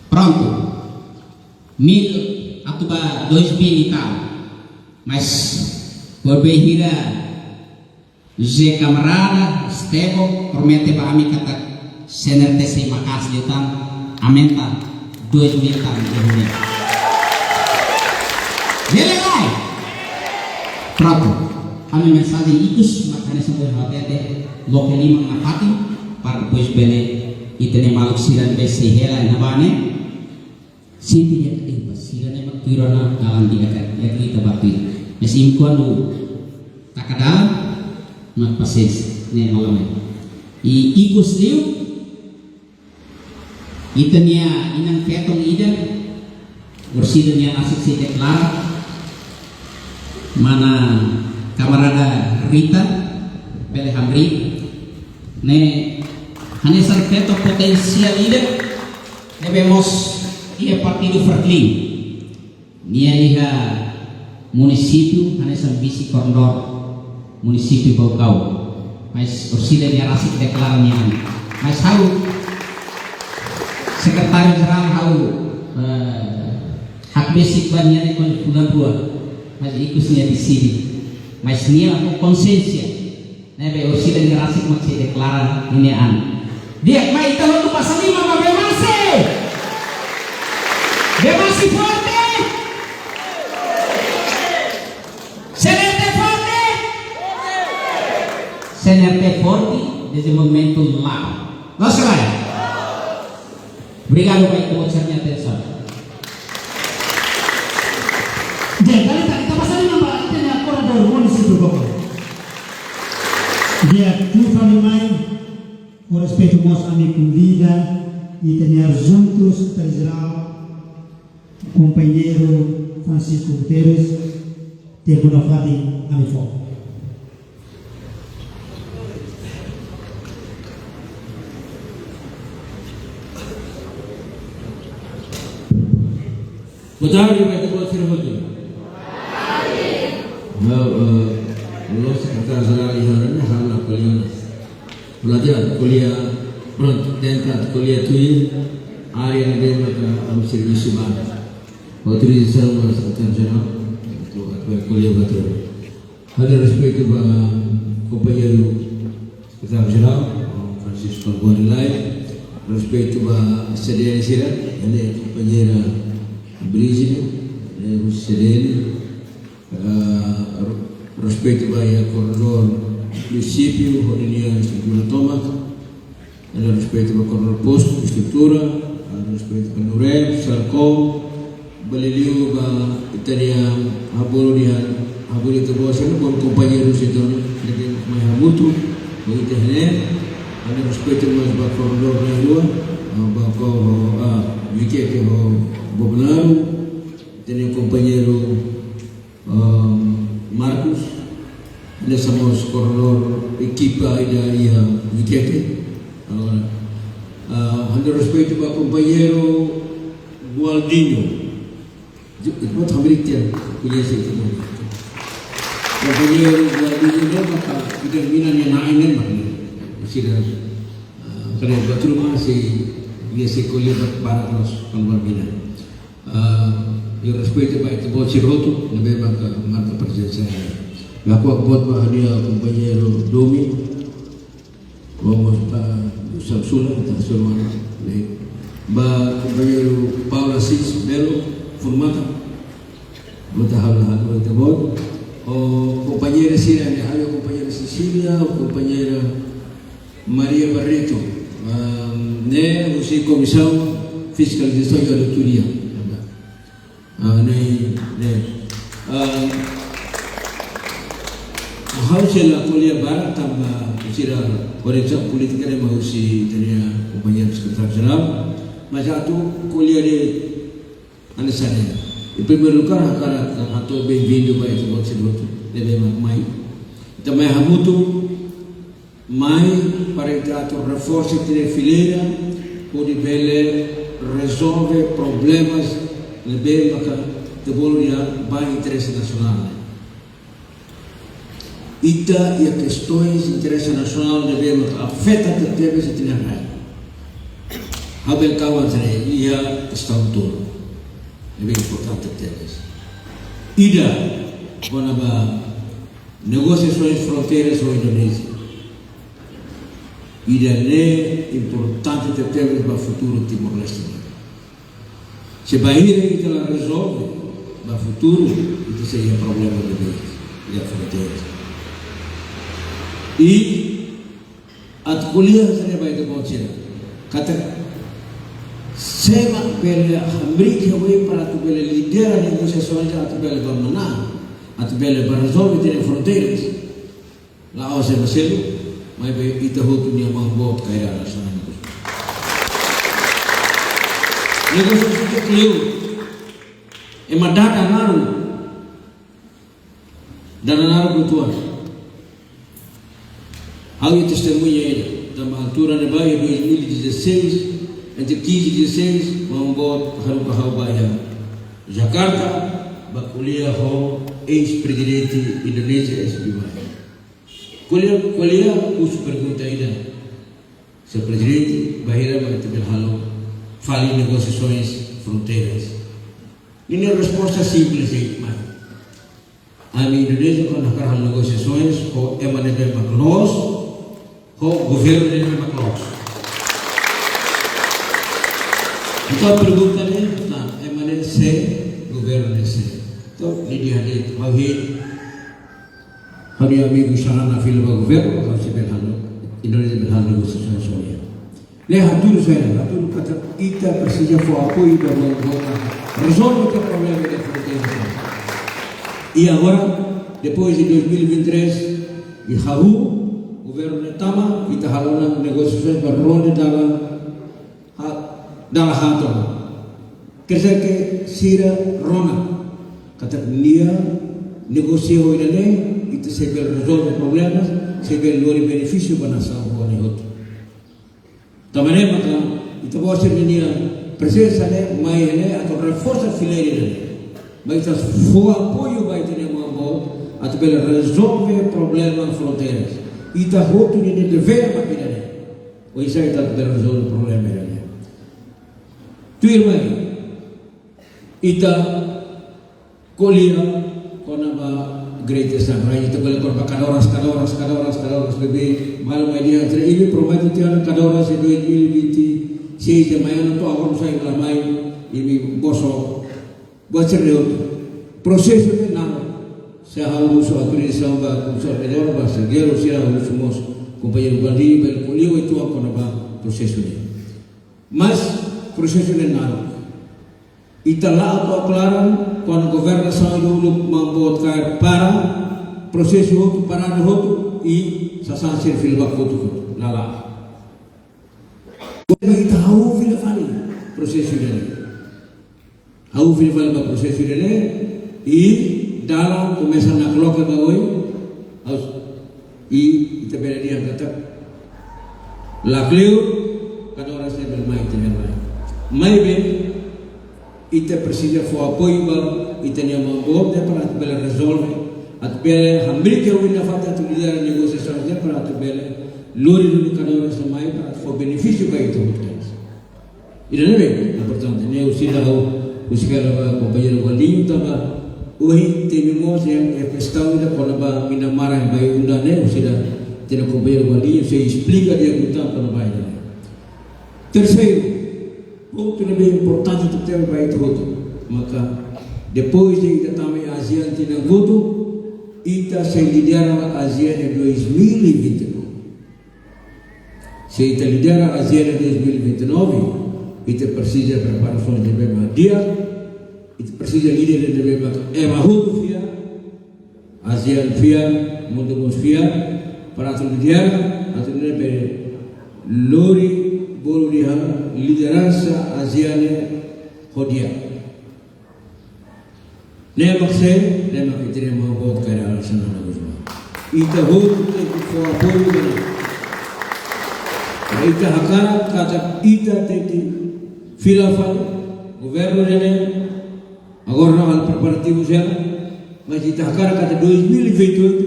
Prontu. Mil atu ba dois mil e tal. Mas por be hira José Camarada, Estevão, promete ba ami katak C N R T sei maka'as liután, aumenta dois mil tan de huni. Bele lai? Prontu. Ami mensajen ikus, mak hanesan ohin ha'u hatete, loke liman nafatin, para depois bele ita-nia maluk sira ne'ebé sei hela iha ne'ebá ne'e. Sente di'ak, eh, ba sira ne'e mak tuir ona dalan di'ak, di'ak ita ba tuir. Mas imi kuandu taka dalan, mak pasiénsia, ne'e maun-alin. I ikus liu, ita-nia inan-feton ida, orsida nia rasik sei deklara, mana kamarada Rita, bele hamriik, ne'e hanesan feto potensiál ida, ne'ebé mós iha partidu Fretilin. Nia iha munisípiu hanesan vise-koordenadór munisípiu Baucau. Mas orsida nia rasik deklara nia an. Mas ha'u sekretáriu jerál ha'u, eh, hakbesik ba nia ne'e kuandu fulan rua. Mas ikus nia deside. Mas nia ho konsiénsia. Ne'ebé orsida nia rasik mak sei deklara nia an. Di'ak, mai ita hotu basa liman ba Bemasi. Bemasi forte. C N R T forte. C N R T forte, dezenvolvimentu la'o. Loos ka lae? Obrigadu ba ita-boot sira-nia atensaun. Di'ak, dala ita, ita basa liman ba ita-nia koordenadór munisípiu Baucau. Di'ak, tuir fali mai, ho respeitu mós ami konvida ita-nia adjuntu sekretáriu jerál, kompañeiru Francisco Guterres, tempu nafatin ami fó. Boa tarde, vai ter boa tarde. Ha'u, eh, ha'u sekretáriu jerál iha ne'e, ha'u la ko'alia ona. Ha'u la ko'alia, prontu, tenta ko'alia tuir área ne'ebé maka ami servisu ba. Autorizasaun ba sekretáriu jerál, atu, atu ko'alia ba tuir. Halo respeitu ba kompañeiru sekretáriu jerál, Francisco Guarilai. Respeitu ba C D L sira, halo kompañeira Brígida, halo C D L. Ah, respeitu ba iha koordenadór munisípiu, hodi nia estrutura tomak. Halo respeitu ba koordenadór postu, estrutura, halo respeitu ba Nurem, Sarkom, ba liuliu ba ita-nia haburas, nia haburas ita-boot sira, ba kompañeiru sira ne'ebé mai hamutuk ho ita iha ne'e, halo respeitu mós ba koordenadór rua, ah, ba ko, ah, Viqueque ho Bobonaro, ita-nia kompañeiru, ah, Marcos, halo hanesan mós koordenadór ekipa ida iha Viqueque. Agora, ah, halo respeitu ba kompañeiru Gualdinho. Ju-, ita-boot hamriik tiha, koñese ita-boot. Kompañeiru Gualdinho ne'e maka ida mina nia na'in ne'e mak ne'e. Sira, ah, kada buat ruma sei, nia sei ko'alia ba, ba nos, kan ba mina. Ah, halo respeitu ba ita-boot sira hotu, ne'ebé maka marka prezensa. Ha'u hakarak boot ba ha'u-nia kompañeiru Domi, vamos ba Sansula, ita suru mana, ne'e. Ba kompañeiru Paulo Assis Belo, Formata, boot ha'u-nia, ha'u-nia ita-boot. Ho kompañeira sira, ne'e, ha'u-nia kompañeira Cecília, kompañeira Maria Barreto, ah, ne'e husi Komisaun Fiskalizasaun i Auditoria. Ah, ne'e, ne'e. Ah, ha'u sei la ko'alia barak tanba sira orientasaun polítika ne'e mak husi ita-nia kompañeiru sekretáriu jerál. Mas atu ko'alia de'it hanesan ne'e. Em primeiro lugar, hakarak hato'o benvindu ba ita-boot sira hotu ne'ebé mak mai. Ita mai hamutuk mai para ita atu reforsa ita-nia fileira, hodi bele rezolve problemas ne'ebé maka ita bolu dehan ba interese nasionál. Ita iha kestaun interese nasionál ne'ebé maka afeta tebes ita-nia rai. Ha'u bele kau hanesan ne'e, iha kestaun tolu ne'ebé importante tebes. Ida, kona-ba negosiasoens fronteiras ho Indonézia. Ida-ne'e importante tebes ba futuru Timor-Leste. Se bainhira ita la rezolve, ba futuru ita sei iha problema tebes iha fronteiras. I atu ko'alia hanesan ne'e ba ita-boot sira. Katak sé mak bele hamriik iha oin para atu bele lidera negosiasaun atu bele ba manán, atu bele ba rezolve ita-nia fronteiras. La'ós ema seluk, maibé ita hotu nia maun boot ka ida-idak sira. Negosiasaun ita kleur. Ema dada naruk. Dada naruk uitoan. Ha'u iha testemuña ida. Tanba altura ne'ebá iha dois mil e dezasseis, entre quinze e dezasseis, maun boot haruka ha'u ba iha Jakarta, ba ko'alia ho eis-prezidente Indonézia, eis-Bima. Ko'alia, ko'alia, husu pergunta ida. Señór Prezidente, bainhira mak ita bele halo fali negosiasoens fronteiras? Ninia resposta simples de'it, maun. Ami Indonézia, kuandu hakarak halo negosiasoens ho ema ne'ebé mak loos, ho governu ne'ebé mak loos. Entaun pergunta ne'e, entaun, ema ne'e sé, governu ne'e sé. Entaun, nia dehan de'it, ha'u hein, ha'u-nia amigu sarani fila ba governu, ha'u sei bele halo, Indonézia bele halo negosiasaun ho nia. Ne'e hatudu saida, hatudu katak ita presiza fó apoiu ba maun boot rezolve ita-nia problema iha fronteira. I agora, depois de dois mil e vinte e três, i hahú, governu ne'e tama, ita halo ona negosiasaun ba rona dala ha-, dala haat ona. Quer dizer que sira rona katak nia negosia ho ita-nia, ita sei bele rezolve problemas, sei bele lori benefísiu ba nasaun ho nia hotu. Tanba ne'e maka ita-boot sira-nia prezensa ne'e mai ne'e atu reforsa fileira ne'e. Mai ita fó apoiu ba ita-nia maun boot atu bele rezolve problema fronteiras. Ita hotu nia devér mak ida-ne'e. Oinsá ita atu bele rezolve problema ida-ne'e. Tuirmai, ita ko'alia kona-ba Great Eastern Rain, ita bele kona-ba kadoras, kadoras, kadoras, kadoras, bebé, malu mai dia, entre imi promete tiha ona kadoras iha dois mil e vinte e seis de manhã, no to agora sai la mai, imi boso, buat sira-ne'e hotu. Prosesu ne'e naruk, se ha'u husu autorizasaun ba komisaun melhor, ba se gero, se ha'u husu mós, kompañeiru Baldi, bele ko'alia uitoan kona-ba prosesu ne'e. Mas, prosesu ne'e naruk. Ita la'o to'o klaran, kuandu governasaun dulu Maun Boot kaer para, prosesu hotu, paradu hotu, i sasán sira fila ba hotu-hotu, la la'o. Ita ha'u fila fali, prosesu ne'e. Ha'u fila fali ba prosesu ne'e, i dalan komesa nakloke ba oin, aus, i ita bele dehan katak la kleur, kadoras ne'e bele mai ita-nia rai. Maibé, ita presiza fó apoiu ba ita-nia Maun Boot ne'e para atu bele rezolve, atu bele hamriik oin nafatin atu lidera negosiasaun ne'e para atu bele lori duni kadoras ne'e mai para atu fó benefísiu ba ita hotu. Ida-ne'e importante, ne'e husi ida ha'u husik hela ba kompañeiru Valdinho, tanba ohin temi mós iha kestaun ida kona-ba mina-mara iha Bairrunda ne'e, husi ida hatene kompañeiru Valdinho sei esplika di'ak liután kona-ba ida-ne'e. Terseiru, pontu ne'ebé importante tebes ba ita hotu, maka depois de ita tama iha ASEAN tinan kotuk, ita sei lidera ASEAN iha dois mil e vinte e nove. Se ita lidera ASEAN dois mil e vinte e nove, ita presiza preparasaun ne'ebé mak di'ak, ita presiza líder ne'ebé mak ema hotu fiar, ASEAN fiar, mundu mós fiar, para atu lidera, atu lidera bele lori bolu dehan lideransa ASEAN ho di'ak. Ne'e mak sé, ne'e mak ita-nia Maun Boot Kay Rala Xanana Gusmão. Ita hotu tenke fó apoiu ba nia. Ita hakarak katak ita tenke fila fali, governu ne'e, agora halo preparativu sira, mas ita hakarak katak dois mil e vinte e oito,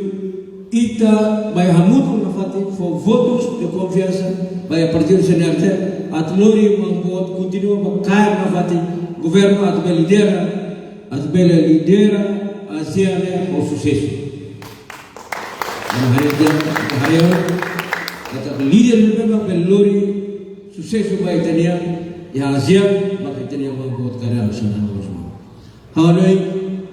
ita bá hamutuk nafatin fó votus de konfiansa ba partidu CNRT, atu lori Maun Boot kontinua bá kaer nafatin governu atu bele lidera, atu bele lidera ASEAN ho susesu. Ita haree, ita haree, ita líder ne'ebé mak bele lori susesu ba ita-nia, iha ASEAN, mak ita-nia Maun Boot Kay Rala Xanana Gusmão. Ha'u hanoin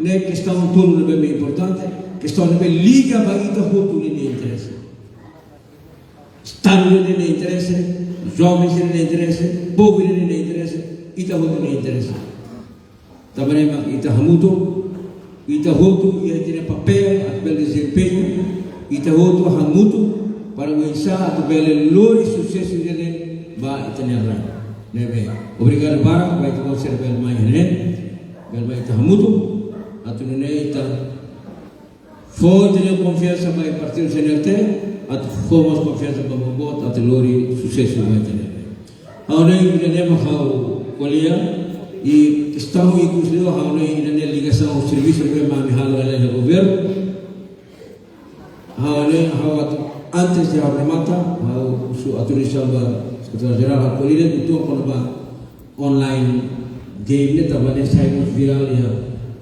ne'e kestaun tolu ne'ebé importante, kestaun ne'ebé liga ba ita hotu nia interese. Estadu nia interese, jovens nia interese, povu nia interese, ita hotu nia interese. Tanba ne'e mak ita hamutuk, ita hotu iha ita-nia papél atu bele dezempeña, ita hotu hamutuk para oinsá atu bele lori susesu ida-ne'e ba ita-nia rai. Ne'ebé, obrigadu barak ba ita hotu sira bele mai ne'e, bele mai ita hamutuk, atu nune'e ita fó ita-nia konfiansa ba partidu CNRT, atu fó mós konfiansa ba Maun Boot, atu lori susesu ba ita-nia rai. Ha'u hanoin ida-ne'e mak ha'u ko'alia, i kestaun ikus liu ha'u hanoin ida-ne'e ligasaun ho servisu ne'ebé mak ami halo iha governu. Ha'u hanoin ha'u atu, antes de ha'u remata, ha'u husu autorizasaun ba Sekretáriu Jerál, ha'u ko'alia uitoan kona-ba online game ne'e tanba ne'e sai mós virál iha.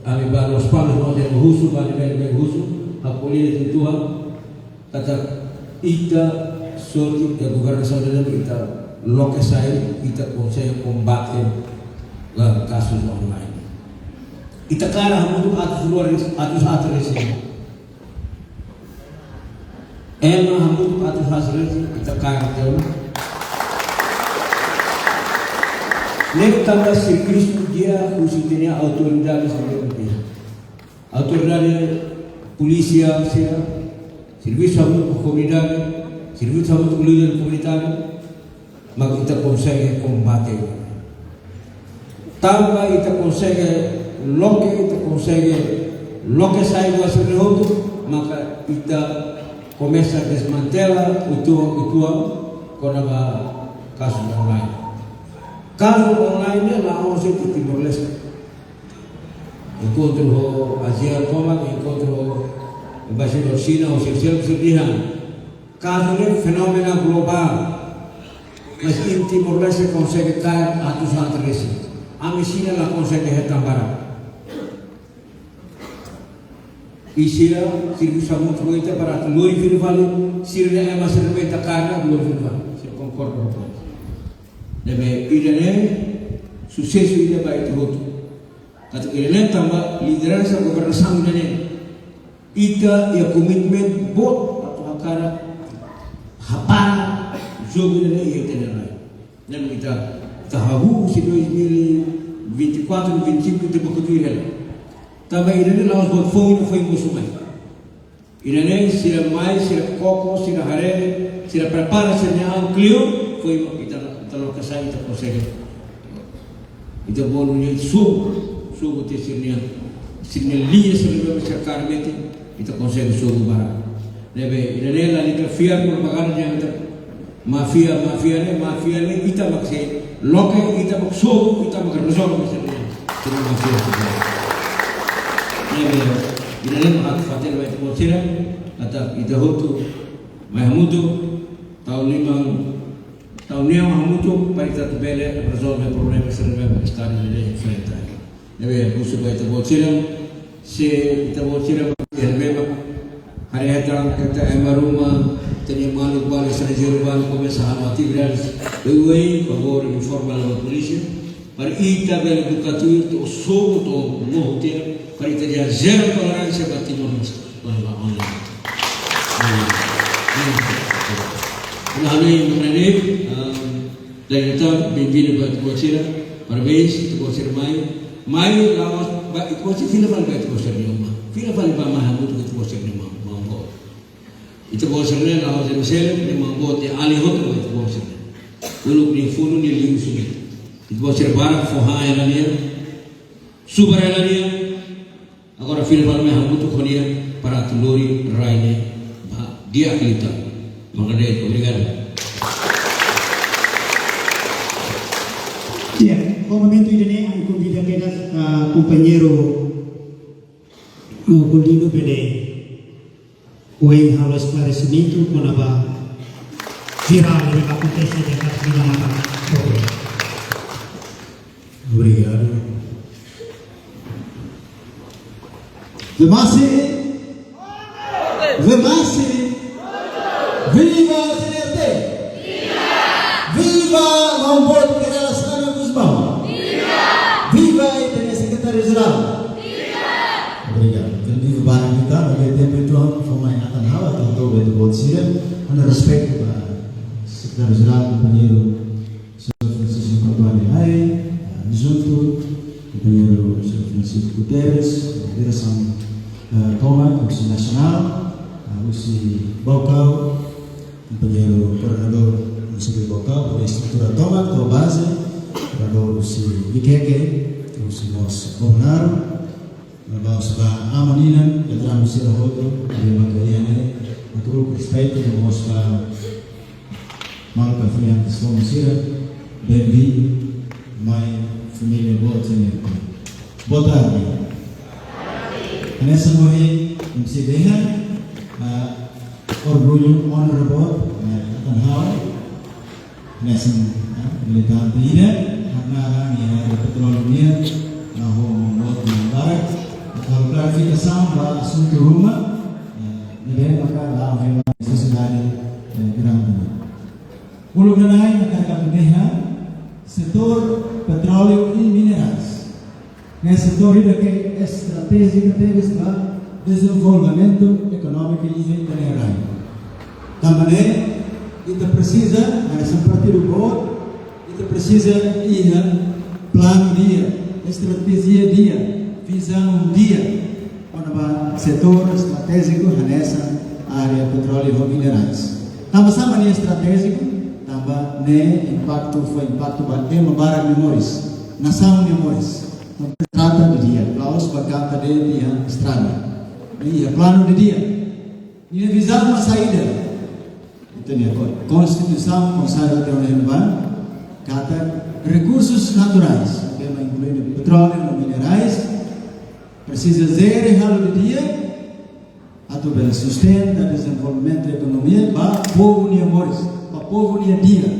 Ami bá Lospalos, mós ami husu, bá ne'ebé-ne'ebé husu, ha'u ko'alia uitoan, katak ita sorte iha governasaun ne'e ita loke sai, ita konsege kombate kazus online. Ita kaer hamutuk atus dua resin, atus atus resin. Ema hamutuk atus atus resin, ita kaer tiha ona. Ne'e tanba servisu di'ak husi ita-nia autoridade sira. Autoridade polísia sira, servisu hamutuk ho komunidade, servisu hamutuk ho líder komunitáriu, mak ita konsege kombate. Tanba ita konsege loke, ita konsege loke sai buat sira-ne'e hotu, maka ita komesa desmantela uitoan-uitoan kona-ba kazu online. Kazu online ne'e la'ós iha Timor-Leste. Enkontru ho ASEAN tomak, enkontru ho embaixadór Xina, ho Seychelles, sira dehan. Kazu ne'e fenómenu globál. Mas iha Timor-Leste konsege kaer atus atus resin. Ami Xina la konsege hetan barak. I sira servisu hamutuk ho ita para atu lori fila fali, sira-nia ema sira ne'ebé ita karga lori fila fali. Sira konkorda ho ita. Ne'ebé ida-ne'e susesu ida ba ita hotu. Katak ida-ne'e tanba lideransa governasaun ida-ne'e. Ita iha komitmen boot atu hakarak hapara jogu ida-ne'e iha ita-nia rai. Ne'ebé ita, ita hahú husi dois mil e vinte e quatro, vinte e cinco ita bá tuir hela. Tanba ida-ne'e la'ós buat foun, foin mosu mai. Ida-ne'e sira mai, sira koko, sira haree, sira prepara sira-nia an kleur, foin ita, ita loke sai, ita konsege. Ita bolu nia sobu, sobu tiha sira-nia, sira-nia liña sira-ne'ebé sira kaer metin, ita konsege sobu barak. Ne'ebé, ida-ne'e lalika fiar propaganda nian ita. Máfia, máfia ne'e, máfia ne'e, ita mak sei loke, ita mak sobu, ita mak rezolve sira-ne'e. Sira máfia. Ne'ebé, ida-ne'e mak ha'u fatel ba ita-boot sira, katak ita hotu mai hamutuk, tau liman, tau neon hamutuk, para ita atu bele rezolve problema sira-ne'ebé estadu ne'e enfrenta. Ne'ebé, husu ba ita-boot sira, se ita-boot sira, ne'ebé, haree hetan katak ema ruma, ita-nia maluk balu estranjeiru balu komesa halo atividades, oioin, favór, informa ba polísia, para ita bele buka tuir, to'o sobu, to'o mohu tiha, para ita dehan zero toleránsia ba Timor-Leste, ba, ba online. Nah, halo yang mengenai, em, Dala ida tan, benvindu ba ita-boot sira, parabéns, ita-boot sira mai. Mai, la'ós ba, ita-boot sira fila fali ba ita-boot sira-nia uma. Fila fali ba mai hamutuk ho ita-boot sira-nia maun, maun boot. Ita-boot sira ne'e la'ós ema seluk, nia maun boot, nia alin hotu ba ita-boot sira ne'e. Uluk nia funu, nia liu husi ita. Ita-boot sira barak fó han hela nia, subar hela nia, agora fila fali mai hamutuk ho nia para atu lori rai ne'e ba di'ak liután. Mak ne'e de'it, obrigadu. Ya, ba momentu ida-ne'e, ami konvida kedas, ah, kompañeiru, ah, Goldino bele ohin halo esklaresimentu kona-ba virál ne'ebé akontese iha Vila Matan. Obrigadu. Vemasi! Vemasi! Viva S N R T! Viva! Viva Maun Boot General Xanana Gusmão! Viva! Viva ita-nia Sekretáriu Jerál! Viva! Obrigadu. Entaun, viva ba ita, ita-nia tempu atu fó mai atan ha'u, atu hato'o ba ita-boot sira, hanesan respeitu ba Sekretáriu Jerál, kompañeiru Señór Francisco Carvalho Aye, ah, juntu, kompañeiru Señór Francisco Guterres, diresaun, ah, tomak, husi nasionál, ah, husi Baucau, kompañeiru koordenadór munisípiu Baucau, husi estrutura tomak, to'o baze, koordenadór husi Viqueque, husi mós Bobonaro, la'ós ba aman-aman, veteranu sira hotu, ida maka iha ne'e, atu uluk respeitu, la'ós ba maluk apoiante sira, benvindu mai família boot sira. Boa tarde. Hanesan ohin M C dehan, ah, orgullu, onra boot, eh, atan ha'u. Hanesan, eh, militante ida, karena ami iha área petróleu nian, ha'u ho maun boot nia barak, atu klarifikasaun ba asuntu ruma, eh, ne'ebé maka la'o hela sosiedade, eh, grande. Uluk nanain hakarak atu dehan, setór petróleu i minerais ne'e setór ida ke estratéjika tebes ba dezenvolvimentu ekonómiku iha ita-nia rai. Tanba ne'e, ita presiza, hanesan partidu boot, ita presiza iha planu di'ak, estratéjia di'ak, vizaun di'ak, kona-ba setór estratéjiku hanesan área petróleu ho minerais. Tanba sá mak nia estratéjiku? Tanba ne'e impaktu, fó impaktu ba ema barak nia moris, nasaun nia moris. Tanba trata didi'ak, la'ós ba kanta de'it iha estrada. Ne'e iha planu didi'ak. Nia vizaun mak saida? Ita-nia ko-, Konstituisaun, Konsellu Nasionál ba, katak rekursus naturais, ne'ebé mak inklui petróleu no minerais, presiza jere halo didi'ak, atu bele sustenta dezenvolvimentu ekonomia ba povu nia moris, ba povu nia di'ak.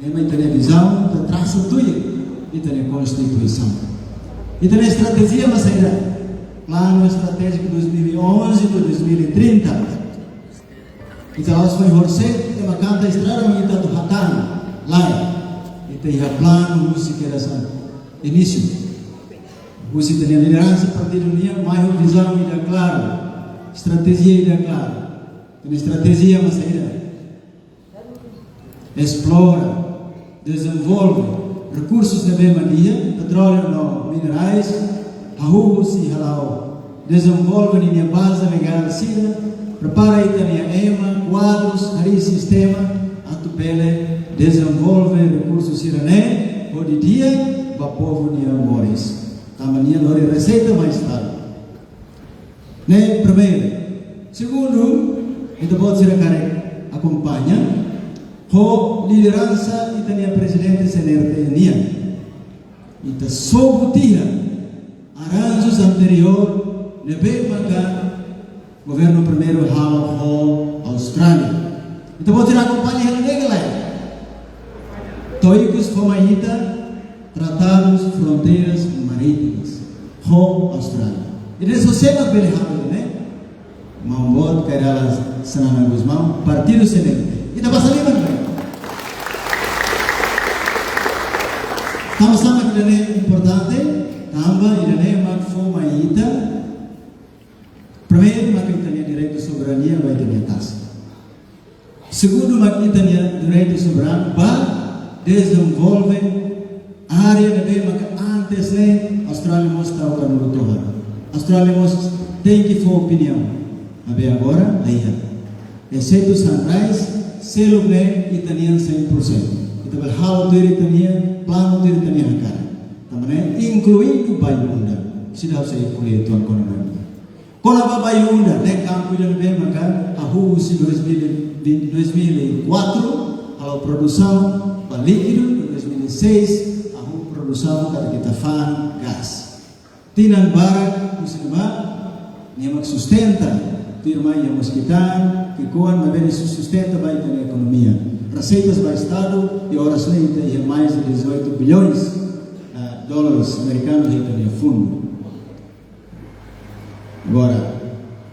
Ne'e mak ita-nia vizaun, ita trasa tuir ita-nia Konstituisaun. Ita-nia estratéjia mak saida? Planu Estratéjiku dois mil e onze to'o dois mil e trinta. Ita la'ós foin horisehik, ema kanta estrada, mas ita atu hatán. Lae. Ita iha planu husi kedas inísiu. Husi ita-nia lideransa partidu nian, mai ho vizaun ida klaru. Estratéjia ida klaru. Ita-nia estratéjia mak saida? Esplora, dezenvolve rekursus ne'ebé mak iha, petróleu no minerais, hahú husi hala'o. Dezenvolve ninia baze legál sira, prepara ita-nia ema, kuadrus, harii sistema, atu bele dezenvolve rekursus sira-ne'e, hodi di'ak ba povu nia moris. Tanba nia lori reseita ba Estadu. Ne'e primeiru. Segundu, ita-boot sira karik akompaña ho lideransa ita-nia prezidente C N R T nian. Ita sobu tiha aranjus anteriór ne'ebé maka governu primeiru halo ho Austrália. Ita-boot sira akompaña hela ne'e ka lae? To'o ikus fó mai ita Tratadus Fronteiras Marítimas ho Austrália. Ida-ne'e só sé mak bele halo, ne'e? Maun boot Kay Rala Xanana Gusmão, partidu C N R T. Ita basa liman, ne'e? Tanba sá mak ida-ne'e importante, tanba ida-ne'e mak fó mai ita. Primeiru, mak ita-nia direitu soberania ba ita-nia taxa. Segundu, mak ita-nia direitu soberanu ba dezenvolve área ne'ebé maka antes ne'e Austrália mós tau kanuru tohar. Austrália mós tenke fó opiniaun. Maibé agora, la iha. Exetu Sunrise, seluk ne'e ita-nian cem por cento. Ita bele halo tuir ita-nia planu, tuir ita-nia hakarak. Tanba ne'e, inkluindu Bayu-Undan. Seidauk sei ko'alia uitoan kona-ba. Kona-ba Bayu-Undan, ne'e kampu ida ne'ebé maka hahú husi dois mil e vinte, dois mil e quatro, halo produsaun ba líkidu, dois mil e seis, hahú produsaun katak ita fa'an gás. Tinan barak husi ne'ebá, nia mak sustenta, tuirmai iha Mosquitán, Kicoan, ne'ebé nia sustenta ba ita-nia ekonomia. Reseitas ba Estadu, i oras ne'e ita iha mais de dezoito bilhões, ah, dólares amerikanus iha ita-nia fundu. Agora,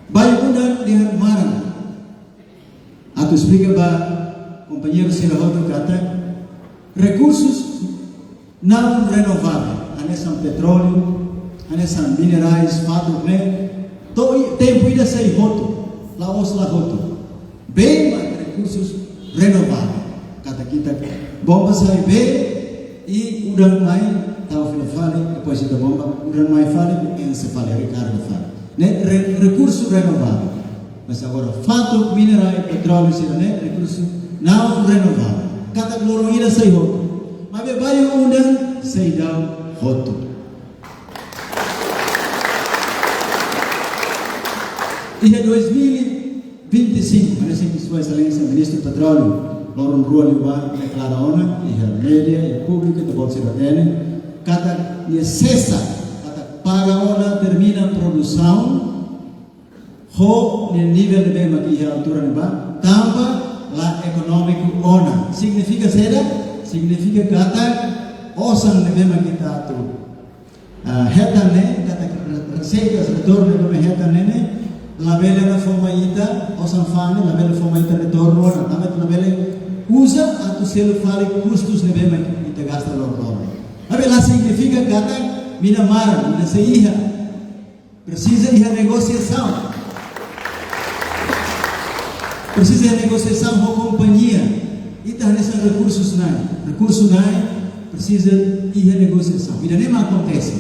Bayu-Undan dehan maran. Atu esplika ba kompañeiru sira hotu katak rekursus não renovável, hanesan petróleu, hanesan minerais, fatuk ne'e, to'o i-, tempu ida sei hotu, la'ós la hotu. Bee mak rekursus renovável. Katak ita bomba sai bee, i udan mai, tau fila fali, depois ita bomba, udan mai fali, ense fali, rekarga fali. Ne'e re-, rekursu renovável. Mas agora, fatuk, minerais, petróleu, sira-ne'e, rekursu não renovável. Katak loron ida sei hotu. Maibé Bayu-Undan seidauk hotu. Iha dois mil e vinte e cinco, hanesan Sua Exelénsia Ministru Petróleu, loron rua liubá, deklara ona, iha média, iha públiku, ita-boot sira hatene, katak nia sesa, katak para ona termina produsaun, ho nia nivel ne'ebé mak iha altura ne'ebá, tanba la ekonómiku ona. Signifika saida? Signifika katak osan ne'ebé mak ita atu, ah, hetan ne'e, katak re-, reseitas, retornu ne'ebé mak hetan ne'e, ne'e, labele ona fó mai ita, osan fa'an ne'e, labele fó mai ita retornu ona, tanba ita labele uza atu selu fali kustus ne'ebé mak ita gasta loron-loron. Maibé la signifika katak mina maran, mina sei iha. Presiza iha negosiasaun. Presiza iha negosiasaun ho kompañia. Ita hanesan rekursus-na'in. Rekursu-na'in presiza iha negosiasaun. Ida-ne'e mak akontese.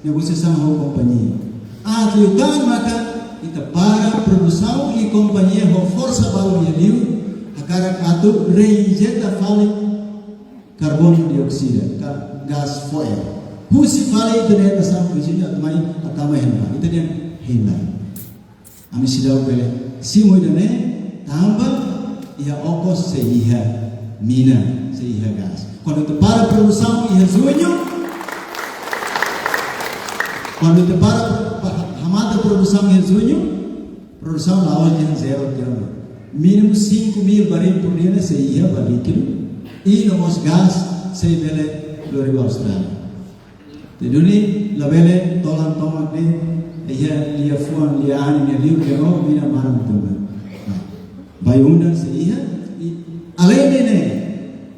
Negosiasaun ho kompañia. Atu liután maka ita para produsaun i kompañia ho forsa balu iha liur, hakarak atu reinjeta fali karbonu dioksida, ka gás fo'er. Husi fali ita-nia nasaun viziñu atu mai hatama iha ne'ebá. Ita dehan hein lai. Ami seidauk bele simu ida-ne'e, tanba iha okos sei iha mina, sei iha gás. Kuandu ita para produsaun iha Juñu, kuandu ita para, pa-, hamate produsaun iha Juñu, produsaun la'ós dehan zero tiha ona. Mínimu cinco mil barril por dia ne'e sei iha ba líkidu. I no mós gás sei bele lori ba Austrália. Entaun duni labele tolan tomak ne'e Iha liafuan, lia-anin, lia-liur, lia-na'ok, mina maran tuma. Ba undan sei iha, i, alende ne'e,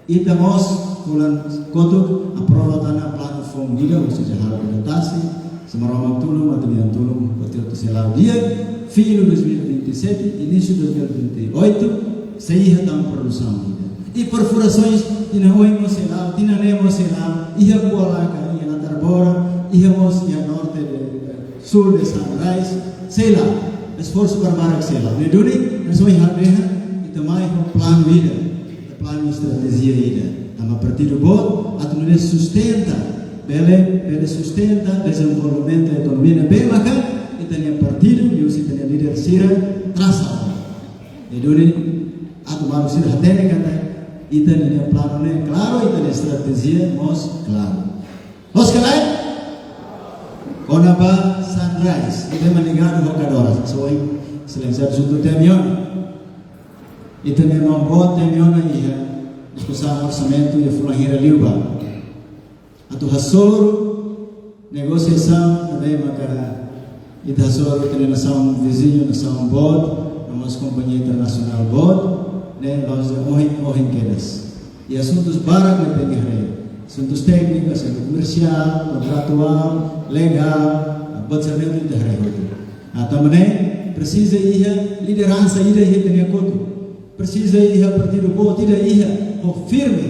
ita mós fulan kotuk aprova tan planu foun ida, ou seja, halo ida tasi, se Maromak tulun, atu nia tulun, atu atu sei la'o di'ak, fim dois mil e vinte e sete, início dois mil e vinte e oito, sei iha tan produsaun ida. I perfurasoens, tinan oin mós sei la'o, tinan neen mós sei la'o, iha Kualaka, iha Natarbora, iha mós iha norte de, sul de Sunrise, sei la'o, esforsu para barak sei la'o. Ne'e duni, ne'e só iha dehan, ita mai ho planu ida, ita planu estratéjia ida. Tanba partidu boot, atu nune'e sustenta, bele, bele sustenta dezenvolvimentu ekonomia ne'ebé maka ita-nia partidu, liuhusi ita-nia líder sira, trasa. Ne'e duni, atu maluk sira hatene katak ita-nia planu ne'e klaru, ita-nia estratéjia mós klaru. Loos ka lae? Kona-ba Sunrise, ita ema ligadu ho Kadoras, só Exelénsia asuntu temi ona. Ita-nia maun boot temi ona iha diskusaun orsamentu iha fulan hira liubá. Atu hasoru negosiasaun ne'ebé maka ita hasoru ita-nia nasaun viziñu, nasaun boot, no mós kompañia internasionál boot, ne'e la'ós ohin, ohin kedas. I asuntus barak ne'e tenke haree. Asuntus tékniku, asuntu komersiál, kontratuál, legál, buat sira ne'e ita haree hotu. Nah, tanba ne'e presiza iha lideransa ida iha ita-nia kotuk. Presiza iha partidu boot ida iha, ho firme,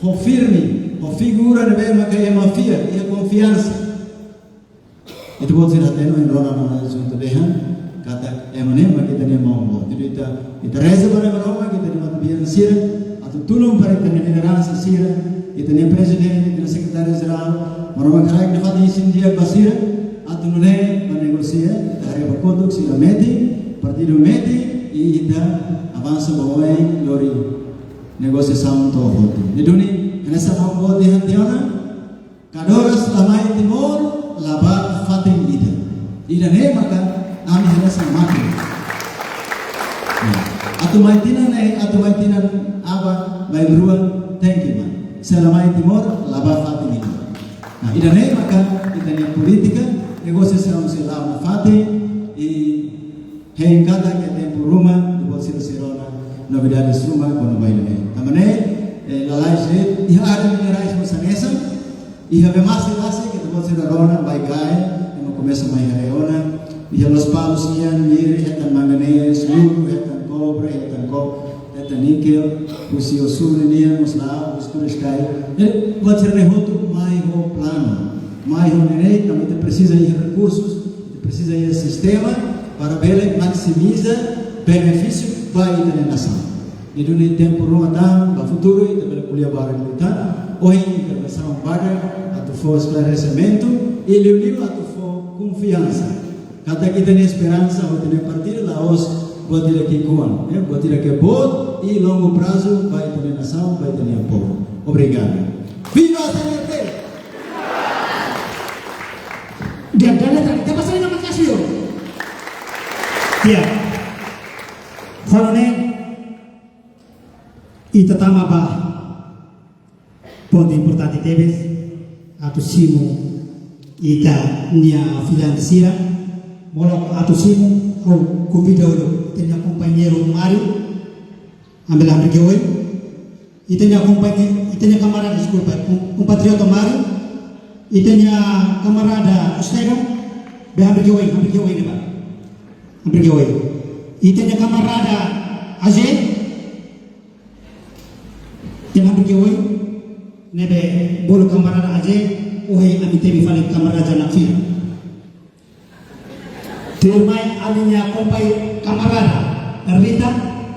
ho firme, ho figura ne'ebé maka ema fiar, iha konfiansa. Ita-boot sira hatene, ohin rona ona asuntu dehan, katak ema ne'e mak ita-nia maun boot. Jadi ita, ita reza para Maromak, ita-nia matebian sira, atu tulun para ita-nia lideransa sira, ita-nia prezidente, ita-nia sekretáriu jerál, Maromak haraik nafatin isin di'ak ba sira, atu nune'e ba negosia, ita haree ba kotuk sira metin, partidu metin, i ita avansa ba oin lori negosiasaun to'o hotu. Ne'e duni, hanesan maun boot dehan tiha ona, Kadoras la mai Timor, la ba fatin ida. Ida-ne'e maka ami hanesan mate. Atu mai tinan ne'e, atu mai tinan aban, bainrua, tenke mai. Se la mai Timor, la ba fatin ida. Nah, ida-ne'e maka ita-nia polítika, negosiasaun sei la'o nafatin, i hein katak iha tempu ruma, ita-boot sira sei rona novidades ruma kona-ba ida-ne'e. Tanba ne'e, eh, lalais de'it, iha área minerais mós hanesan, iha Bemasi rasik, ita-boot sira rona, Baigay, ema komesa mai haree ona, iha Lospalos nian, Miri, hetan manganés, Luru, hetan kobre, hetan ko-, hetan níkel, husi Ossuri nian, mós la'o, husi Turiscai. Jadi, buat sira-ne'e hotu, mai ho planu, mai ho ne'e, tanba ita presiza iha rekursus, ita presiza iha sistema para bele maksimiza benefísiu ba ita-nia nasaun. Ne'e duni tempu ruma tan, ba futuru, ita bele ko'alia barak liután. Ohin intervensaun badak, atu fó esklaresimentu, i liuliu atu fó konfiansa. Katak ita-nia esperansa, ho ita-nia partidu, la'ós buat ida ki'ikoan, eh, buat ida ke boot, i longu prazu, ba ita-nia nasaun, ba ita-nia povu. Obrigadu. Viva S N R T! Di'ak, dale tadi, tebes saida mak hanesan ne'e. Di'ak. Halo ne'e, ita tama ba pontu importante tebes, atu simu ita-nia filante sira, molok atu simu, ha'u konvida uluk ita-nia kompañeiru Mário, ami bele hamriik iha oin, ita-nia kompañe-, ita-nia kamarada, deskulpa, kom-, kompatriota Mário, ita-nia kamarada Esteban, bele hamriik iha oin, hamriik iha oin, ne'ebá. Hamriik iha oin. Ita-nia kamarada Aze, bele hamriik iha oin, ne'ebé bolu kamarada Aze, ohin ami temi fali kamarada Janafira. Tuirmai ami-nia kompañeira kamarada Rita,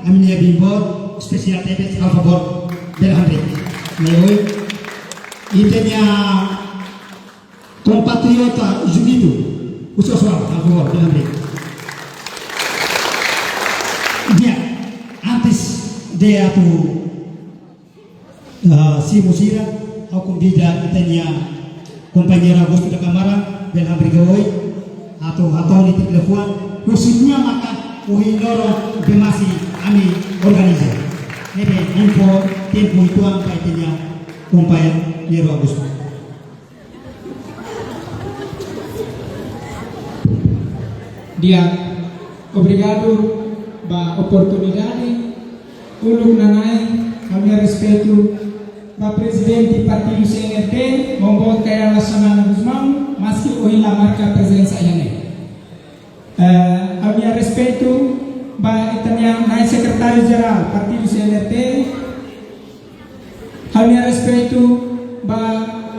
ami-nia biin boot, espesiál tebes, halo favór, bele hamriik. Ne'e oin, ita-nia kompatriota Judito, husi Oswald, halo favór, bele hamriik. Di'ak, antes de atu, ah, simu sira, ha'u konvida ita-nia kompañeiru Augusto da Câmara, bele hamriik iha oin, atu hato'o nia telefone, husi nia maka ohin loron Bemasi ami organiza. Ne'ebé info tempu uitoan ba ita-nia kompañeiru Augusto. Di'ak, obrigadu ba oportunidade. Uluk nanain, ha'u-nia respeitu ba prezidente partidu C N R T, maun boot Kay Rala Xanana Gusmão, maski ohin la marka prezensa iha ne'e. Eh, ha'u-nia respeitu ba ita-nia nai sekretáriu jerál partidu C N R T, ha'u-nia respeitu ba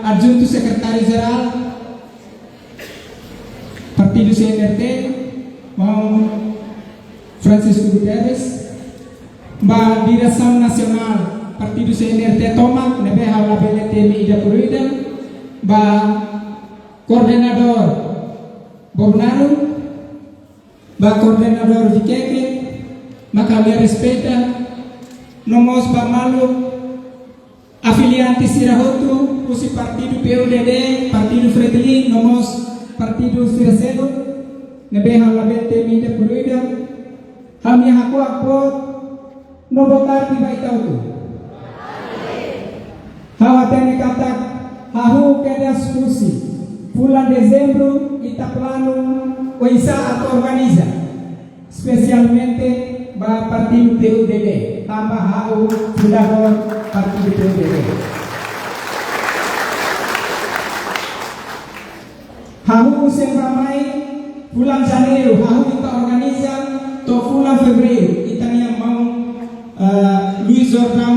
adjuntu sekretáriu jerál partidu C N R T, maun Francisco Guterres, ba diresaun nasionál partidu C N R T tomak, ne'ebé ha'u labele temi ida por ida, ba koordenadór Bobonaro, ba koordenadór Viqueque, maka ha'u respeita, no mós ba maluk afiliante sira hotu, husi partidu P U D D, partidu Fretilin, no mós partidu sira seluk, ne'ebé ha'u labele temi ida por ida, ha'u-nia hakuak boot, no boa tarde ba ita hotu. Ha'u hatene katak, hahú kedas husi fulan Dezembru, ita planu oinsá atu organiza, espesialmente ba partidu P U D D, tanba ha'u fundadór partidu P U D D. Hahú husi ne'ebá mai fulan Janeiru, hahú ita organiza to'o fulan Fevereiru, ita-nia maun, eh, Luis Jordão,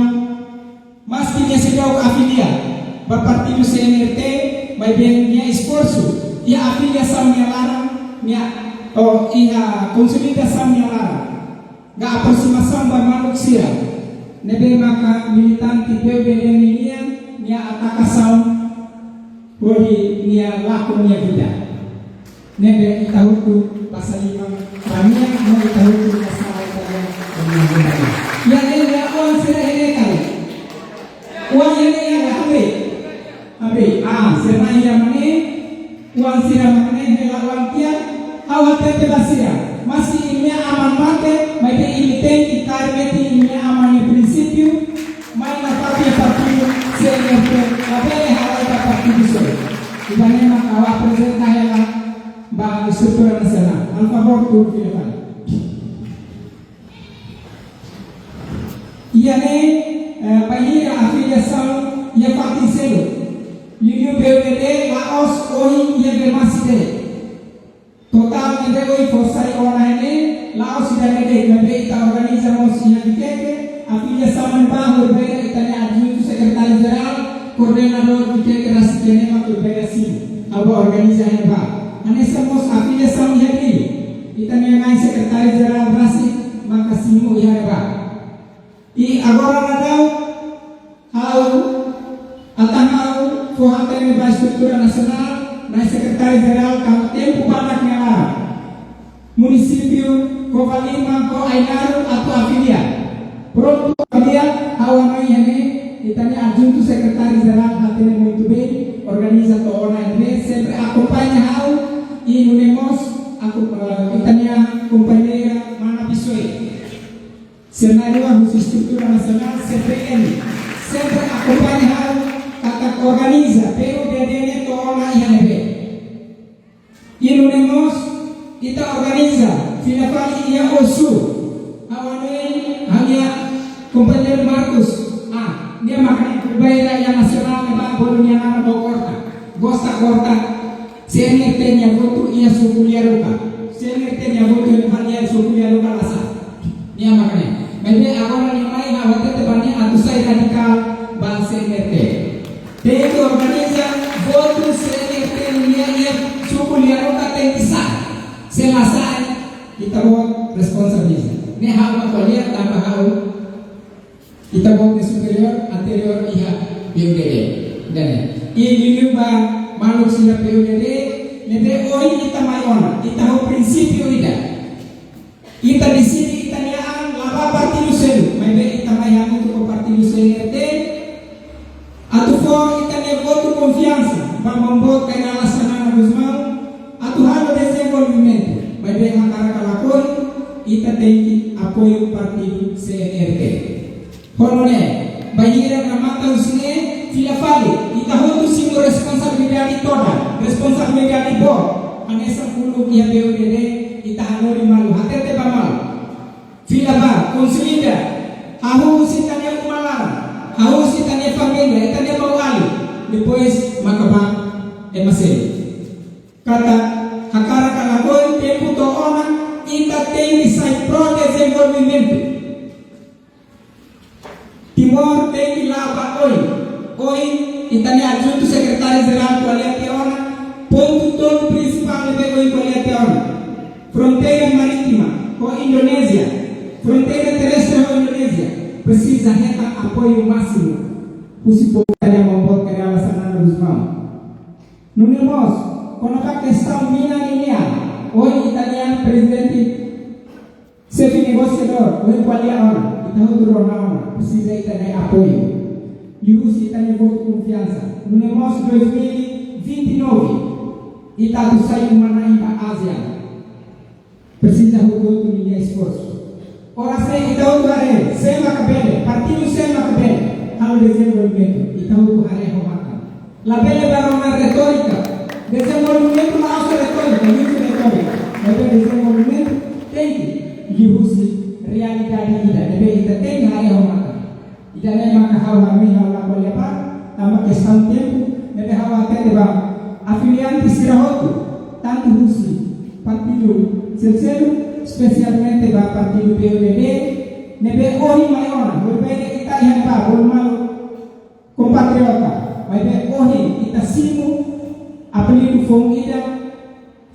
maski nia seidauk afilia ba partidu C N R T, maibé nia esforsu iha afiliasaun nia laran, nia, oh, iha konsolidasaun nia laran, iha aprosimasaun ba maluk sira, ne'ebé maka militante P U D D nian, nia atakasaun hodi nia lakon nia vida. Ne'ebé ita hotu basa liman ba nia, no ita hotu basa liman ba nia. Iha ne'e iha oan sira iha ne'e ka lae? Oan iha ne'e iha ka lae? Abre. Abre. Ah, sira iha mak ne'e, oan sira mak ne'e, hela oan tiha, ha'u hatete ba sira. Maski imi-nia aman mate, maibé imi tenke kaer metin imi-nia aman nia prinsípiu, mai nafatin partidu C N R T, labele halai ba partidu seluk. Ida-ne'e mak ha'u aprezenta hela ba estrutura nasionál. Halo favór, tuur fila fali. Iha ne'e, eh, bainhira afiliasaun iha fatin seluk. Liuliu P U D D, la'ós ohin iha Belmas de'it. Totál ne'ebé ohin fó sai ona ne'e, la'ós ida-ne'e de'it, maibé ita organiza mós iha Viqueque, afiliasaun ne'ebá horibainhira ita-nia adjuntu sekretáriu jerál, koordenadór Viqueque rasik iha ne'e mak horibainhira simu. Ha'u bá organiza iha ne'ebá. Hanesan mós afiliasaun iha Dili. Ita-nia nai sekretáriu jerál rasik maka simu iha ne'ebá. I agora daudaun ha'u, atan ha'u fó hatene ba estrutura nasionál, nai sekretáriu jerál, katak tempu badak nia laran, munisípiu Covalima ho Ainaro atu afilia. Prontu afilia, ha'u hanoin iha ne'e, ita-nia adjuntu sekretáriu jerál hatene muito bem, organiza to'o ona ne'e, sempre akompaña ha'u, i nune'e mós, aku, eh, ita-nia kompañeira mana Bissoy. Sira na'in-rua husi estrutura nasionál, C P N, sempre akompaña ha'u, katak organiza P U D D ne'e to'o ona iha ne'ebé. I nune'e mós, ita organiza fila fali iha Osu. Ha'u hanoin ha'u-nia kompañeiru Marcos, ah, nia mak horibainhira iha nasionál ne'ebá bolu nia naran ho korta. Gosta korta. C N R T nia votu iha suku Liaruka. C N R T nia votu iha suku Liaruka la sa'e. Nia mak ne'e. Maibé agora nia mai, ha'u hatete ba nia atu sai radikál ba C N R T. Tenke organiza votu C N R T nian iha suku Liaruka tenke sa'e. Se la sa'e, ita-boot responsabiliza. Ne'e ha'u mak ko'alia tanba ha'u ita-boot nia superiór anteriór iha P U D D. Dan, i liuliu ba maluk sira P U D D, ne'ebé ohin ita mai ona, ita ho prinsípiu ida. Ita deside ita-nia an la ba partidu seluk, maibé ita mai hamutuk ho partidu C N R T, atu fó ita-nia votu konfiansa ba maun boot Kay Rala Xanana Gusmão, atu halo dezenvolvimentu, maibé hakarak ka lakohi, ita tenke apoiu partidu C N R T. Ho nune'e, bainhira remata husi ne'e, fila fali, ita hotu simu responsabilidade todan, responsabilidade boot, hanesan uluk iha P U D D, ita hanorin malu, hatete ba malu. Fila ba, konsolida, hahú husi ita-nia uma laran, hahú husi ita-nia família, ita-nia maun-alin, depois mak ba ema seluk. Katak hakarak ka lakohi, tempu to'o ona, ita tenke sai pró-dezenvolvimentu. Timor tenke la'o ba oin. Ohin, ita-nia adjuntu sekretáriu jerál ko'alia tiha ona, pontu tolu prinsipál ne'ebé ohin ko'alia tiha ona. Fronteira marítima ho Indonézia, fronteira terrestre ho Indonézia, presiza hetan apoiu másimu husi povu ita-nia maun boot Kay Rala Xanana Gusmão. Nune'e mós, kona-ba kestaun mina ninian, ohin ita-nia prezidente, xefe negosiadór, ohin ko'alia ona, ita hotu rona ona, presiza ita-nia apoiu. Liuhusi ita-nia votu konfiansa. Nune'e mós dois mil e vinte e nove, ita atu sai uma-na'in ba ASEAN. Presiza hotu-hotu ninia esforsu. Oras ne'e ita hotu haree, sé maka bele, partidu sé maka bele halo dezenvolvimentu, ita hotu haree ho matan. Labele ba rona retórika. Dezenvolvimentu la'ós retórika, liuhusi retórika. Maibé dezenvolvimentu tenke liuhusi realidade ida, ne'ebé ita tenke haree ho matan. Ida-ne'e maka ha'u hanoin ha'u la ko'alia ba, tanba kestaun tempu, ne'ebé ha'u hatete ba afiliante sira hotu, tantu husi partidu seluk-seluk, espesialmente ba partidu P U D B, ne'ebé ohin mai ona, bolu bele ita iha ne'ebá, bolu malu kompatriota, maibé ohin ita simu apelidu foun ida,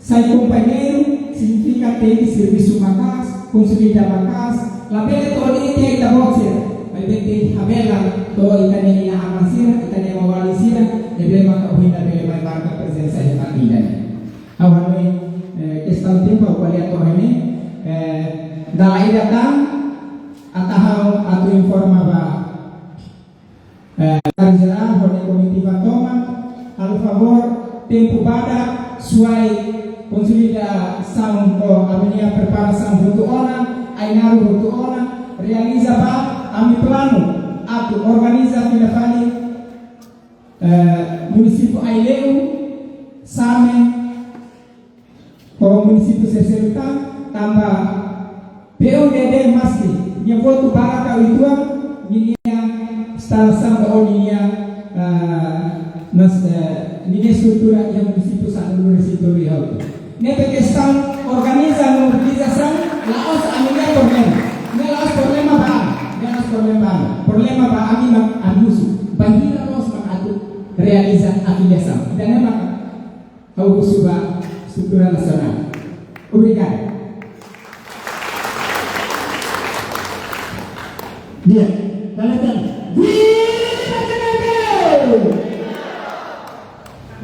sai kompañeiru signifika tenke servisu maka'as, konsolida maka'as, labele to'o limitu ita-boot sira, maibé tenke habelar to'o ita-nia inan-aman sira, ita-nia maun-alin sira, ne'ebé maka ohin labele mai marka prezensa iha fatin ida-ne'e. Ha'u hanoin, eh, kestaun tempu ha'u ko'alia to'o ne'e, eh, dala ida tan, atu ha'u atu informa ba eh, Sekretáriu Jerál, ho nia komitiva tomak, halo favór, tempu badak, suai konsolidasaun ho ami-nia preparasaun hotu ona, Ainaro hotu ona, realiza ba, ami planu, atu organiza fila fali, eh, munisípiu Aileu, Same, ho munisípiu sira seluk tan, tanba P U D B maski nia votu barak ka uitoan, ninia instalasaun ka ninia, ah, mas, eh, ninia estrutura iha munisípiu sanulu-resin-tolu iha hotu. Ne'ebé kestaun organiza no mobilizasaun, la'ós ami-nia problema. Ne'e la'ós problema ba ami, ne'e la'ós problema ba ami. Problema ba ami mak ami husu, bainhira loos mak atu realiza afiliasaun. Ida-ne'e mak ha'u husu ba estrutura nasionál. Obrigadu. Di'ak, dale tan. Viva Timor!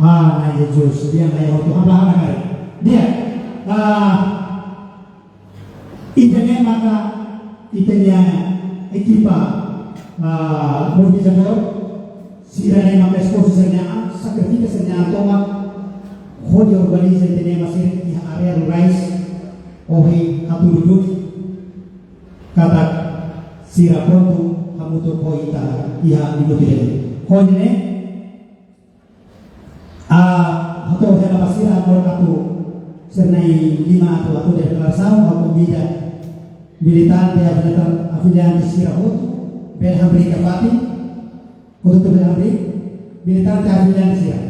Ah, nai Jesus, di'ak, nai, waktu hamba hamba kari. Di'ak, ah, ita-nia maka, ita-nia ekipa, ah, mobilizadór, sira-ne'e maka esforsu sira-nia an, sakrifika sira-nia an tomak, hodi organiza ita-nia ema sira iha área rurais, ohin hatudu duni, katak sira prontu hamutuk ho ita iha minutu ida-ne'e. Hodi ne'e, ah, hato'o hela ba sira, ha'u atu sira na'in-lima atu, atu deklarasaun, ha'u konvida militante, afiliante, afiliante sira hotu, bele hamriik iha fatin, hotu-hotu bele hamriik, militante, afiliante sira.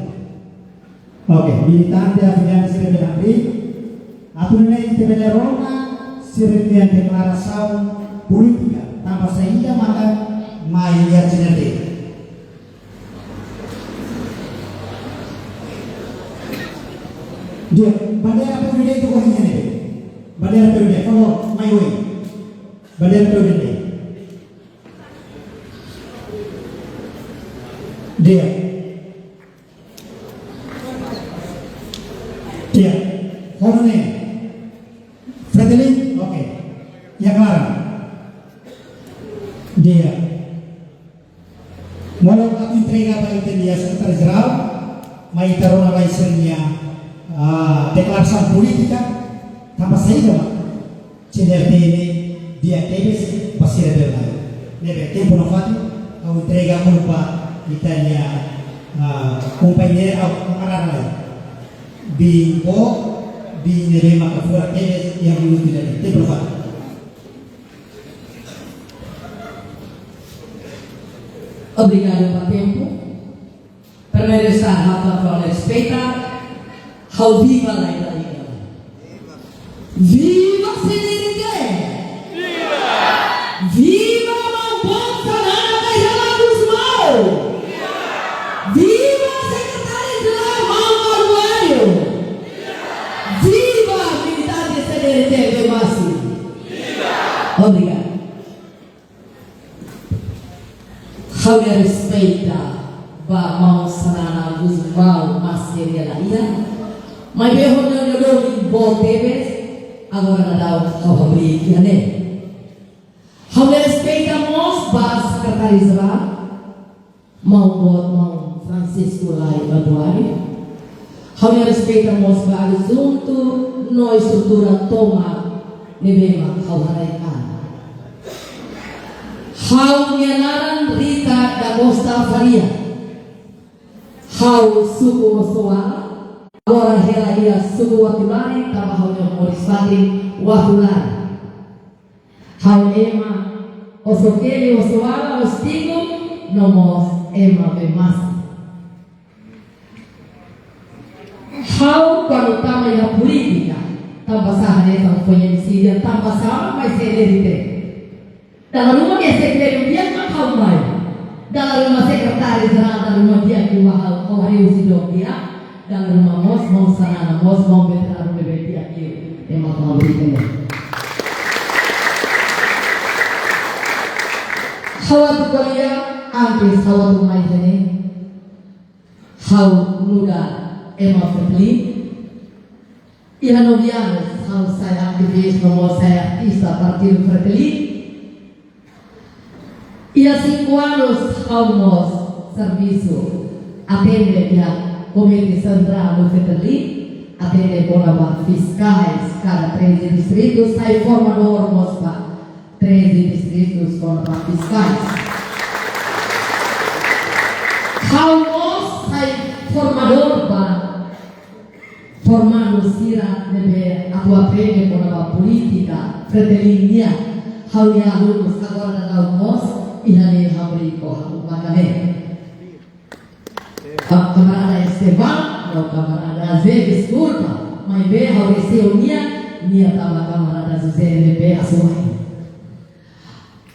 Oke, militante, afiliante sira bele hamriik, atu nune'e ita bele rona sira-nia deklarasaun polítika, tanba saida maka mai iha Timor. Di'ak, bandeira P U D B atu ohin iha ne'ebé? Bandeira P U D B, favór, mai oin. Bandeira P U D B. Di'ak. Di'ak. Ho nune'e. Fretilin, oke. Iha klaran. Di'ak. Molok atu entrega ba ita-nia sekretáriu jerál, mai ita rona lai sira-nia, ah, deklarasaun polítika, tanba saida mak C D R T ne'e di'ak tebes ba sira bele mai. Ne'ebé tempu nafatin, ha'u entrega uluk ba ita-nia, ah, kompañeiru, ah, kamarada lai. Bimbo, Biin ne'ebé maka furak tebes iha minutu ida-ne'e. Tempu ba. Obrigadu ba tempu. Primeiru, ha'u atu respeita, ha'u viva lai da liga. Viva C N R T! Viva! Viva Maun Boot Xanana Kaixaba Gusmão! Viva Sekretáriu Jerál Maun Maruaio! Viva militante C N R T Bemasi! Obrigadu. Ha'u-nia respeita ba Maun Xanana Gusmão, maske nia la iha. Maibé ho nia domin boot tebes, agora daudaun ha'u hamriik iha ne'e. Ha'u-nia respeita mós ba Sekretáriu Jerál, Maun Boot, Maun Francisco Lai Maduari. Ha'u-nia respeita mós ba adjuntu no estrutura tomak ne'ebé mak ha'u haraik an. Ha'u-nia naran Rita da Costa Faria. Ha'u suku Osoala. Agora hela iha suku Uatulari, tanba ha'u-nia moris fatin Uatulari. Ha'u ema Oso-Keli, Osoala, Ostingo, no mós ema Bemasi. Ha'u kuandu tama iha polítika, tanba sá hanesan foin-sa'e, tanba sá mai C N R T. Dala ruma ke sekretáriu di'ak mak ha'u mai. Dala ruma sekretáriu jerál, dala ruma di'ak liu ba ha'u, ha'u haree husi dook di'ak. Dala ruma mós, maun Xanana mós, maun veteranu ne'ebé di'ak liu. Ema tama beri kena. Ha'u atu ko'alia, antes ha'u atu mai iha ne'e. Ha'u nu'udar ema Fretilin. Iha nove anos, ha'u sai ativista, no mós sai artista Partidu Fretilin. Iha cinco anos, ha'u mós servisu, atende iha Komité Sentrál no Fretilin, atende kona-ba fiskais, kada treze distritu, sai formadór mós ba treze distritus kona-ba fiskais. Ha'u mós sai formadór ba formandu sira ne'ebé atu aprende kona-ba polítika Fretilin nian. Ha'u-nia alunus agora daudaun mós iha ne'e hamriik ho ha'u maka ne'e. Ka-, kamarada Esteban, no kamarada Zé, deskulpa, maibé ha'u respeita nia, nia tanba kamarada José ne'ebé asuwai.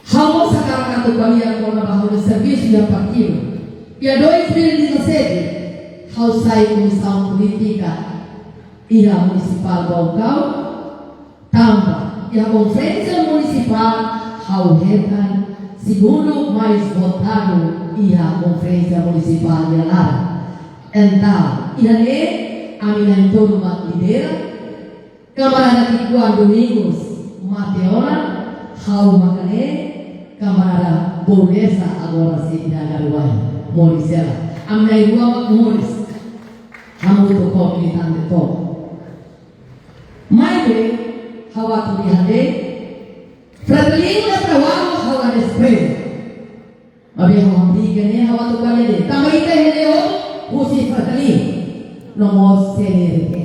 Ha'u mós hakarak atu ko'alia kona-ba ha'u-nia servisu iha partidu. Iha dois mil e dezassete, ha'u sai komisaun polítika iha Munisipál Baucau, tanba iha konferénsia munisipál ha'u hetan segundu mais votadu iha konferénsia munisipál nia laran. Entaun, iha ne'e ami na'in-tolu mak lidera, kamarada Tikuan Domingos mate ona, ha'u maka ne'e, kamarada Bolesa agora sei iha Garuai, moris hela. Ami na'in-rua mak moris. Hamutuk ho militante tomak. Maibé, ha'u atu dehan de'it, Fretilin la trabalho, ha'u la desprezu. Maibé ha'u hamriik iha ne'e, ha'u atu ko'alia de'it. Tanba ita iha ne'e hotu, husi Fretilin. No mós C N R T.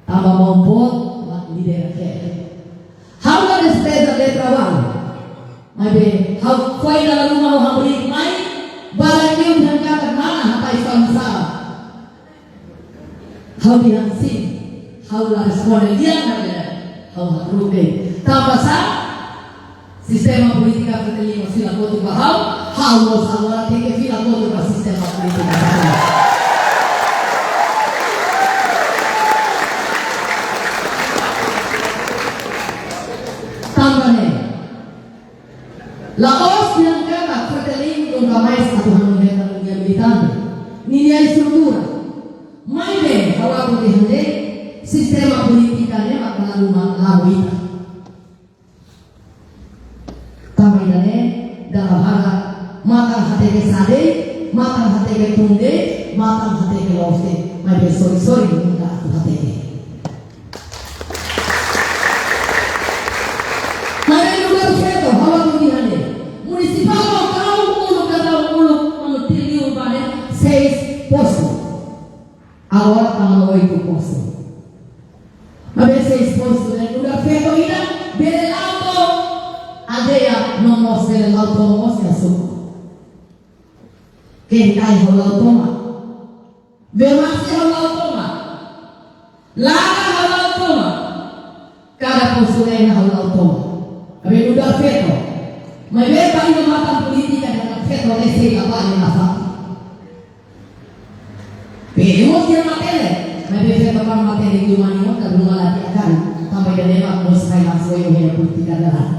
Tanba maun boot, la lidera ke. Ha'u la desprezu nia trabalho. Maibé, ha'u foin dala ruma ha'u hamriik mai, barak liu dehan katak mana hatais fali sala. Ha'u dehan sin, ha'u la responde lian na bela, ha'u hakruke. Tanba sá, sistema polítika Fretilin mós fila kotuk ba ha'u, ha'u mós agora tenke fila kotuk ba sistema polítika Fretilin. Tanba ne'e, la'ós dehan katak Fretilin nunka mais atu hanoin hetan nia militante, ninia estrutura. Maibé, ha'u atu dehan de'it, sistema polítika ne'e maka la ruma la'o ita. Tanba ida-ne'e, dala barak, matan hateke sa'e de'it, matan hateke tun de'it, matan hateke loos de'it, maibé sorin-sorin nunka atu hateke. Maibé nu'udar feto, ha'u atu dehan de'it. Munisipál Baucau, uluk kada uluk, anu trillion ba ne'e, seis postu. Agora tama oito postu. Aldeia no mós bele la'o to'o mós iha suku. Ke'ik ai ha'u la'o tomak. Bee-masi ha'u la'o tomak. Laran ha'u la'o tomak. Kada konsulente ha'u la'o tomak. Ami nu'udar feto. Maibé ba iha matan polítika dehan feto lese la ba ni la fa. Pede mós iha matenek, maibé feto ba matenek iha uma nian, ka ruma la di'ak an, tanba ida-ne'e mak mós sai la foi iha polítika dalan.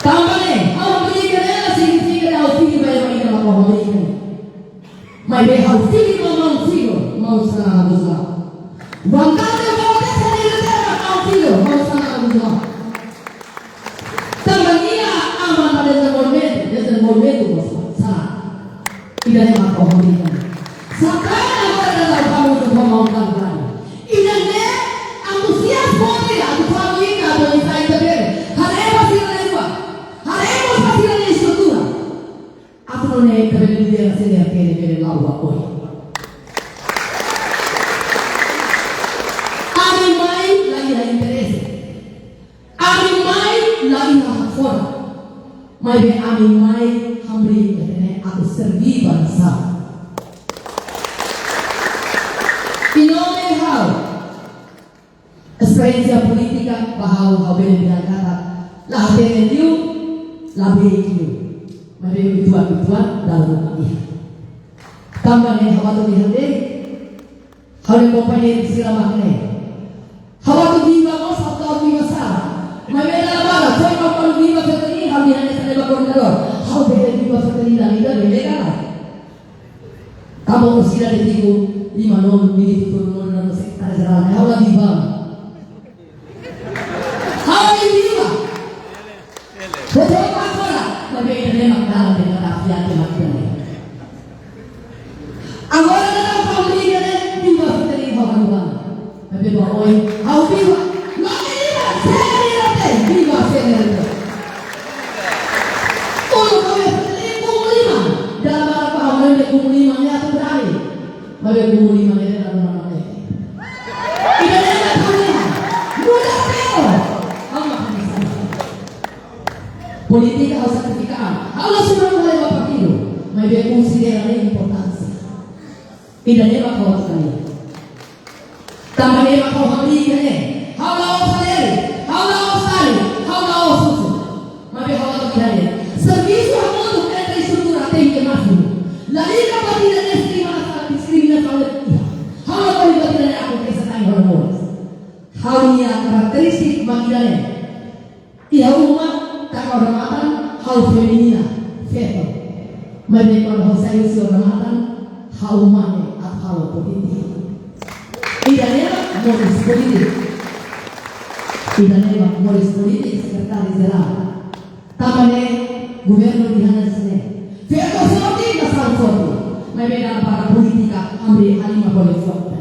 Tanba ne'e, ha'u polítika ne'e la signifika dehan ha'u fili ba ema ida mak ha'u polítika. Maibé ha'u fili ba maun Ciro, maun Xanana Gusmão. Vontade de votar se ele der maun Ciro, maun Xanana Gusmão. Tanba nia aman ba dezenvolvimentu, dezenvolvimentu mós sala. Ida-ne'e mak ha'u hanoin. Sá karik agora ita la vamos tomar um trabalho. Ida-ne'e antuziasmu ida, atu família, atu ensai ita bele. Haree ba sira-nia rua. Haree mós ba sira-nia estrutura. Atu nune'e ita bele lidera sira-ne'e bele la'o ba oin. Ami mai la iha interese. Ami mai la iha hakfodak. Maibé ami mai hamriik ita-nia atu serví ba nasaun. Iha ne'e ha'u esperiénsia polítika ba ha'u, ha'u bele dehan katak la hatene liu, la beik liu. Maibé uitoan-uitoan dala ruma iha. Tanba ne'e ha'u atu dehan de'it, ha'u-nia kompañeiru sira mak ne'e. Ha'u atu viva mós, ha'u atu viva sala. Maibé dala barak, foin ha'u atu viva Fretilin, ha'u dehan hanesan ne'e ba koordenadór. Ha'u bele viva Fretilin la ida bele karik. Tanba orsida de tiku lima nol, mili tiku nol, nol sekretáriu jerál, ha'u la viva. Ha'u la viva. Betul apa salah? Maibé ida-ne'e mak dalan de kada fiat de mak ida-ne'e. Agora ita-nia família ne'e viva Fretilin, ha'u la viva. Maibé ba oin, ha'u viva. Loke lima, C N R T, viva C N R T. Uluk ha'u iha Fretilin kumu lima. Dala barak ba ha'u lembra kumu lima ne'e atu berani. Maibé kumu lima ne'e la dona mate. Ida-ne'e mak ha'u dehan. Muda teko. Ha'u mak ha'u dehan. Polítika ha'u sakrifika an. Ha'u la sumar ha'u-nia partidu. Maibé konsidera nia importánsia. Ida-ne'e mak ha'u hatene. Tanba ne'e mak ha'u hamriik iha ne'e. Ha'u la'ós lere, ha'u la'ós sali, ha'u la'ós susar. Maibé ha'u atu dehan de'it. Servisu hamutuk entre estrutura tenke másimu. Lalika ba ida-ne'e diskriminasaun, diskriminasaun la iha. Ha'u la kore ba ida-ne'e akontese tan iha ha'u-nia moris. Ha'u-nia karakterístika mak ida-ne'e. Iha uma, taka odamatan, ha'u feminina, feto. Maibé kuandu ha'u sai husi odamatan, ha'u mane atu halo polítika. Ida-ne'e mak moris polítika. Ida-ne'e mak moris polítika, sekretáriu jerál. Tanba ne'e, governu dehan hanesan ne'e. Feto forte, nasaun forte. Maibé dala barak polítika, hamriik halimar bele forte.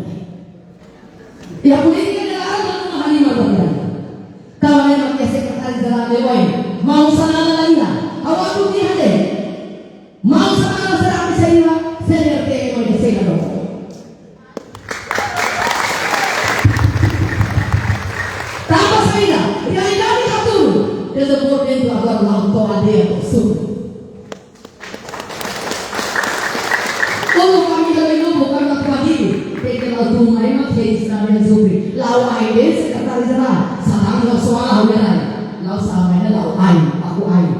Iha polítika ne'e ha'u la halimar ba ida-ne'e. Tanba ne'e mak iha sekretáriu jerál de'it, maun Xanana la iha. Ha'u atu dehan de'it. Maun Xanana sira ami sei iha, C N R T ema ida sei la doko. Tanba saida, realidade ita haturu. Dezenvolvimentu agora la'o to'o aldeia to'o suku. Kuandu família mai Lubu, kuandu atu badiru, tenke la'o tun mai mak hei estrada ne'e sofre. La'o ain de'it, sekretáriu jerál. Sarang la'o soal ha'u dehan. La'o sa mai ne'e la'o ain, aku ain.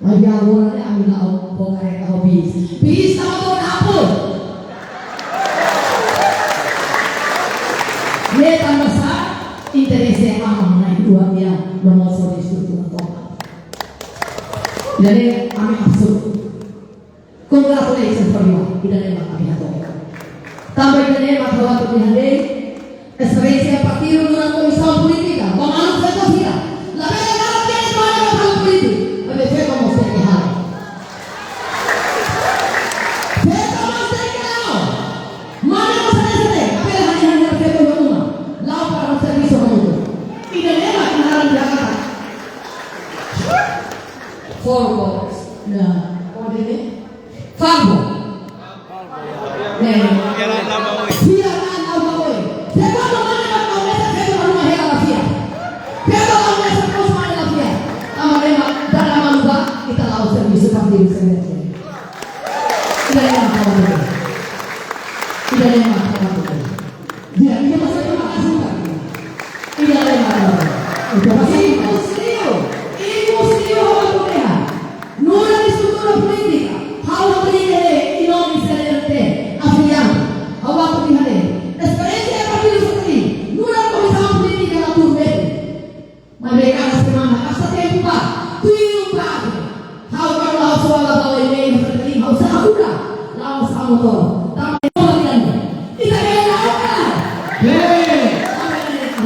Maibé agora ne'e ami la'o ho karreta ho bis. Bis la'o to'o dapur. Ne'e tanba sá, interese aman na'in-rua nian, no mós estrutura tomak. Jadi, ami absurd. Congratulations for you. Ida-ne'e mak ami hato'o. Tanba ida-ne'e mak ha'u atu dehan de'it, esperiénsia partidu durante komisaun polítika, ba maluk feto sira. Labele laran tiha ita halo polítika. Maibé feto mós tenke halo. Feto mós tenke halo. Mane mós tenke halo. Labele hanya-hanya feto iha uma. La'o para servisu hamutuk. Ida-ne'e mak naran Jakarta. Forko. Na, kode ne? Favor. Ne'e. Fiar an la'o ba oin. Se kuandu mane mak ha'u mesa feto ba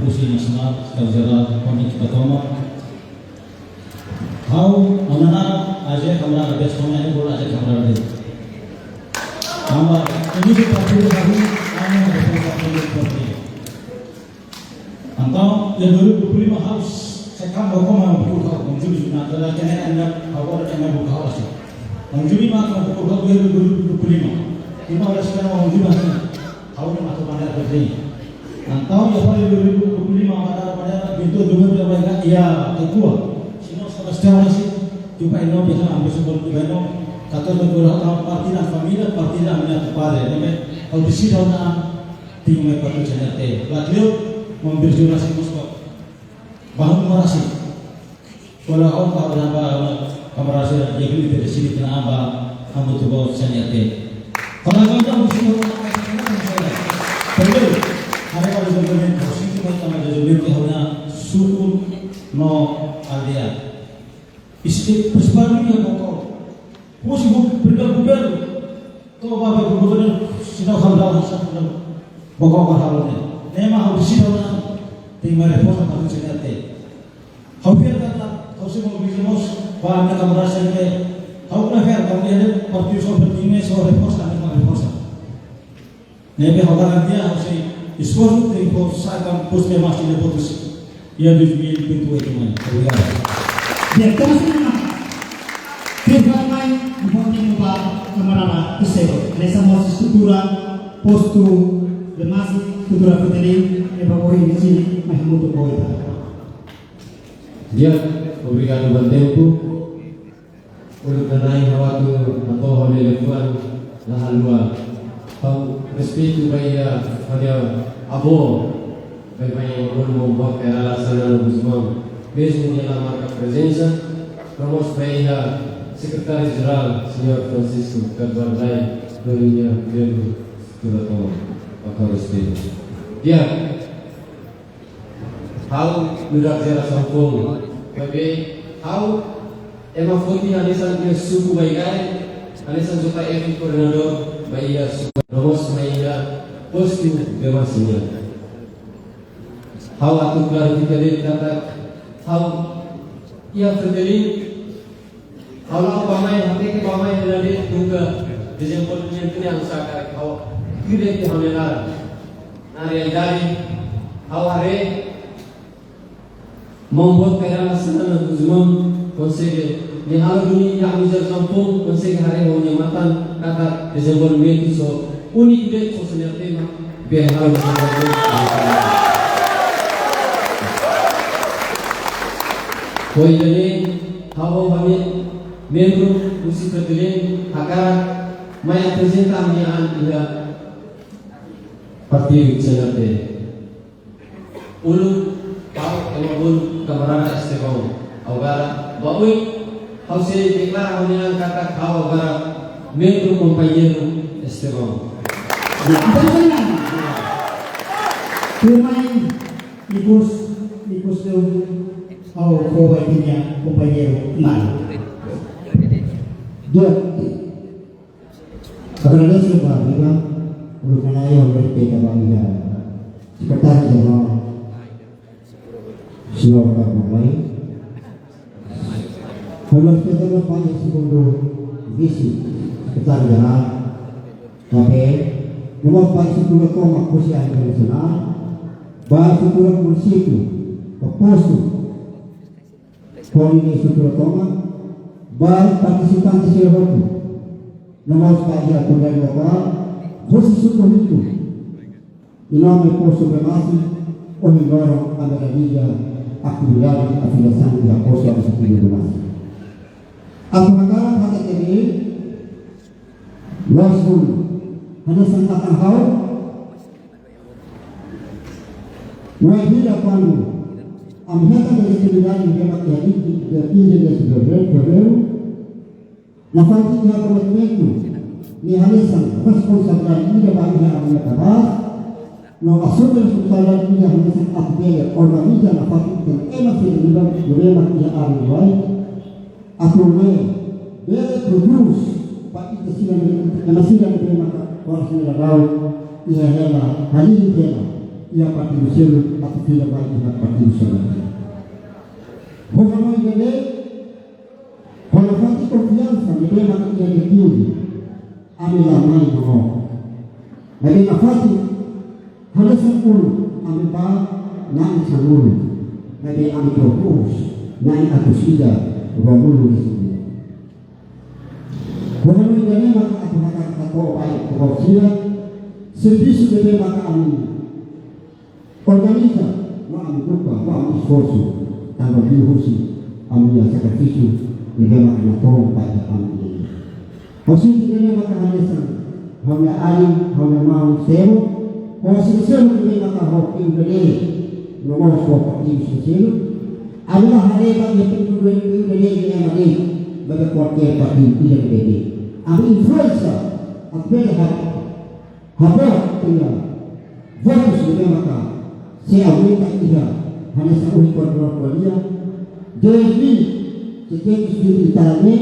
husi nasionál, sekretáriu jerál, kami kita toma. Ha'u, ona na, aja kamera ada sona ini bola aja kamera ada. Nama, ini di partidu baru, nama ada partidu baru. Entaun, iha dua ribu dua puluh lima harus sekarang bawa koma buku kau, menjadi na tela kena anda, kau ada kena buku kau sih. Menjadi mah kau buku kau dua ribu dua puluh lima. Lima belas sekarang menjadi masih. Ha'u-nia matan bandeira verde. Entaun iha fali dua ribu dua puluh lima bandeira, bandeira, bentuk dua ribu dua puluh lima iha Tacua. Señór Sebastião Nascimento, tupa ino, biasa ambil sebut tupa ino. Kata betul kata partidu família, partidu minha padre. Nome, ha'u deside ha'u na, tenke mai partidu C N R T. Lakleu, memberi jurasi Moskow. Bangun merasi. Kalau ha'u ka berapa, kamera saya, jadi tidak sini kena apa, kamu tu bawa C N R T. Kalau kamu tak mesti mau apa, saya. Perlu. Ada kalau benar-benar, kalau sini mau Ke ha'u-nia suku no aldeia. Isi prinsipál ne'e Baucau. Husi bu-, primeira governu. To'o ba governu seidauk halo, seidauk halo. Baucau ba halo ne'e. Ne'e mak ha'u deside ona. Tenke mai reforsa para sini ate. Ha'u fiar katak, ha'u sei mobiliza mós, ba ami-nia kamarada sira ne'e. Ha'u fiar katak ami-nia partidu só penting ne'e só reforsa, ami mak reforsa. Ne'ebé ha'u garantia, ha'u sei esforsu, tenke forsa, kan pus ke mas tidak putus. Iha dois mil e vinte e oito mai. Obrigadu. Di'ak, terus mai. Terus mai, importante ba kamarada Estevão. Hanesan mós estrutura, postu, demais, estrutura Fretilin, ne'ebé ohin ne'e sei mai hamutuk ho ita. Di'ak, obrigadu ba tempu. Uluk nana'in ha'u atu hato'o ha'u-nia liafuan la haluha. Ha'u respeitu ba iha ha'u-nia avó, baibain Maun Bob Kay Rala Xanana Gusmão, mezmu nia la marka prezensa, no mós ba iha Sekretáriu Jerál, Señór Francisco Carvalho Rai, no nia membru estrutura tomak, ho respeitu. Di'ak, ha'u nu'udar jerasaun foun. Maibé ha'u ema foti hanesan iha suku Baigae, hanesan J F koordenadór ba iha suku. No mós ba iha postu Bemasi nian. Ha'u atu klarifika de'it katak ha'u iha Fretilin, ha'u la'o bá-mai, hateke bá-mai hela de'it buka dezenvolvimentu ne'e, ha'u saka ha'u tuir de'it ha'u-nia laran. Na realidade, ha'u haree Maun Bob Kay Rala Xanana Gusmão konsege, nia halo duni iha ami jerasaun foun, konsege haree ho nia matan katak dezenvolvimentu só úniku de'it, só sira-nia tema, be halo dezenvolvimentu. Ho ida-ne'e, ha'u ho ami membru husi Fretilin hakarak mai aprezenta ami-nia an iha partidu C N R T. Uluk, ha'u ema uluk kamarada Estevão. Agora, ba oin, ha'u sei deklara ha'u-nia an katak ha'u agora membru kompañeiru Estevão. Ya, betul. Tuirmai, ikus, ikus tu, ha'u fó ba ita-nia kompañeiru malu. Dua. Agradese ba Bíblia, uluk nana'in ha'u respeita ba Bíblia. Sekretáriu Jerál, Señór Carvalho Rai. Ha'u respeita ba Segundu Vise Sekretáriu Jerál, KPE, no mós ba estrutura tomak husi a nivel nasionál, ba estrutura munisípiu, ba postu, ko'alia estrutura tomak, ba partisipante sira hotu. No mós ba iha autoridade lokál, husi suku hitu. Em nome postu Bemasi, ohin loron ami realiza atividade afiliasaun iha postu administrativu Bemasi. Atu hakarak hatete de'it, loos duni, hanesan atan ha'u, wainhira kuandu ami hetan atividade ne'ebé mak iha vinte, dia quinze de fevereiro, nafatin iha komitmentu, ne'e hanesan responsabilidade ida ba iha ami-nia kabaas, no asume responsabilidade ida hanesan atu bele organiza nafatin ema sira ne'ebé mak iha ami-nia rai, atu bele, bele prodús ba ita sira ne'e, ema sira ne'ebé maka korasaun ne'e daudaun iha hela, halirin hela iha partidu seluk atu fila ba iha partidu seluk. Ho hanoin ida-ne'e, ho nafatin konfiansa ne'ebé maka iha dia quinze, ami la mai no. Maibé nafatin hanesan uluk, ami bá na'in sanulu, maibé ami propus na'in atus ida ruanulu resin rua. Ho hanoin ida-ne'e maka atu hakarak hato'o ba ita-boot sira, servisu ne'ebé maka ami organiza, no ami buka, no ami esforsu, tanba liuhusi ami-nia sakrifísiu ne'ebé maka natoon ba iha ami. Ha'u sente ida-ne'e maka hanesan ha'u-nia alin, ha'u-nia maun Estevão, ho sira seluk ne'ebé maka ho P U D D, no mós ho partidu sira seluk. Ami la haree ba iha P U D D, P U D D ne'e ema de'it, maibé kualkér partidu ida ne'ebé de'it. Ami influénsia, atu bele ha-, haboot tiha votus ne'ebé maka sei aumenta iha Hanesan ohin koordenadór ko'alia, dois mil seiscentos vinte ita ne'e,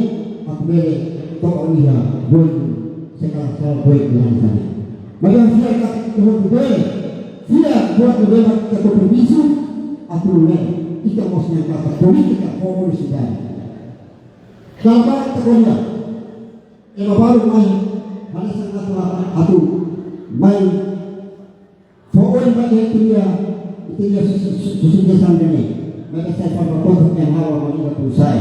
atu bele to'o iha dois mil, se karik sala dois mil hanesan ne'e. Mas yang fiar katak ita hotu bele, fiar buat ne'ebé mak ita kompromisu, atu nune'e, ita mós iha katak polítika ho honestidade. Kalau ita ko'alia, ema balu mai, hanesan atu, atu mai, fó oin ba ita-nia, ita-nia su-, su-, su-, sustentasaun ida-ne'e. Maibé sai fali ba kontra ke hawa manila tu sai.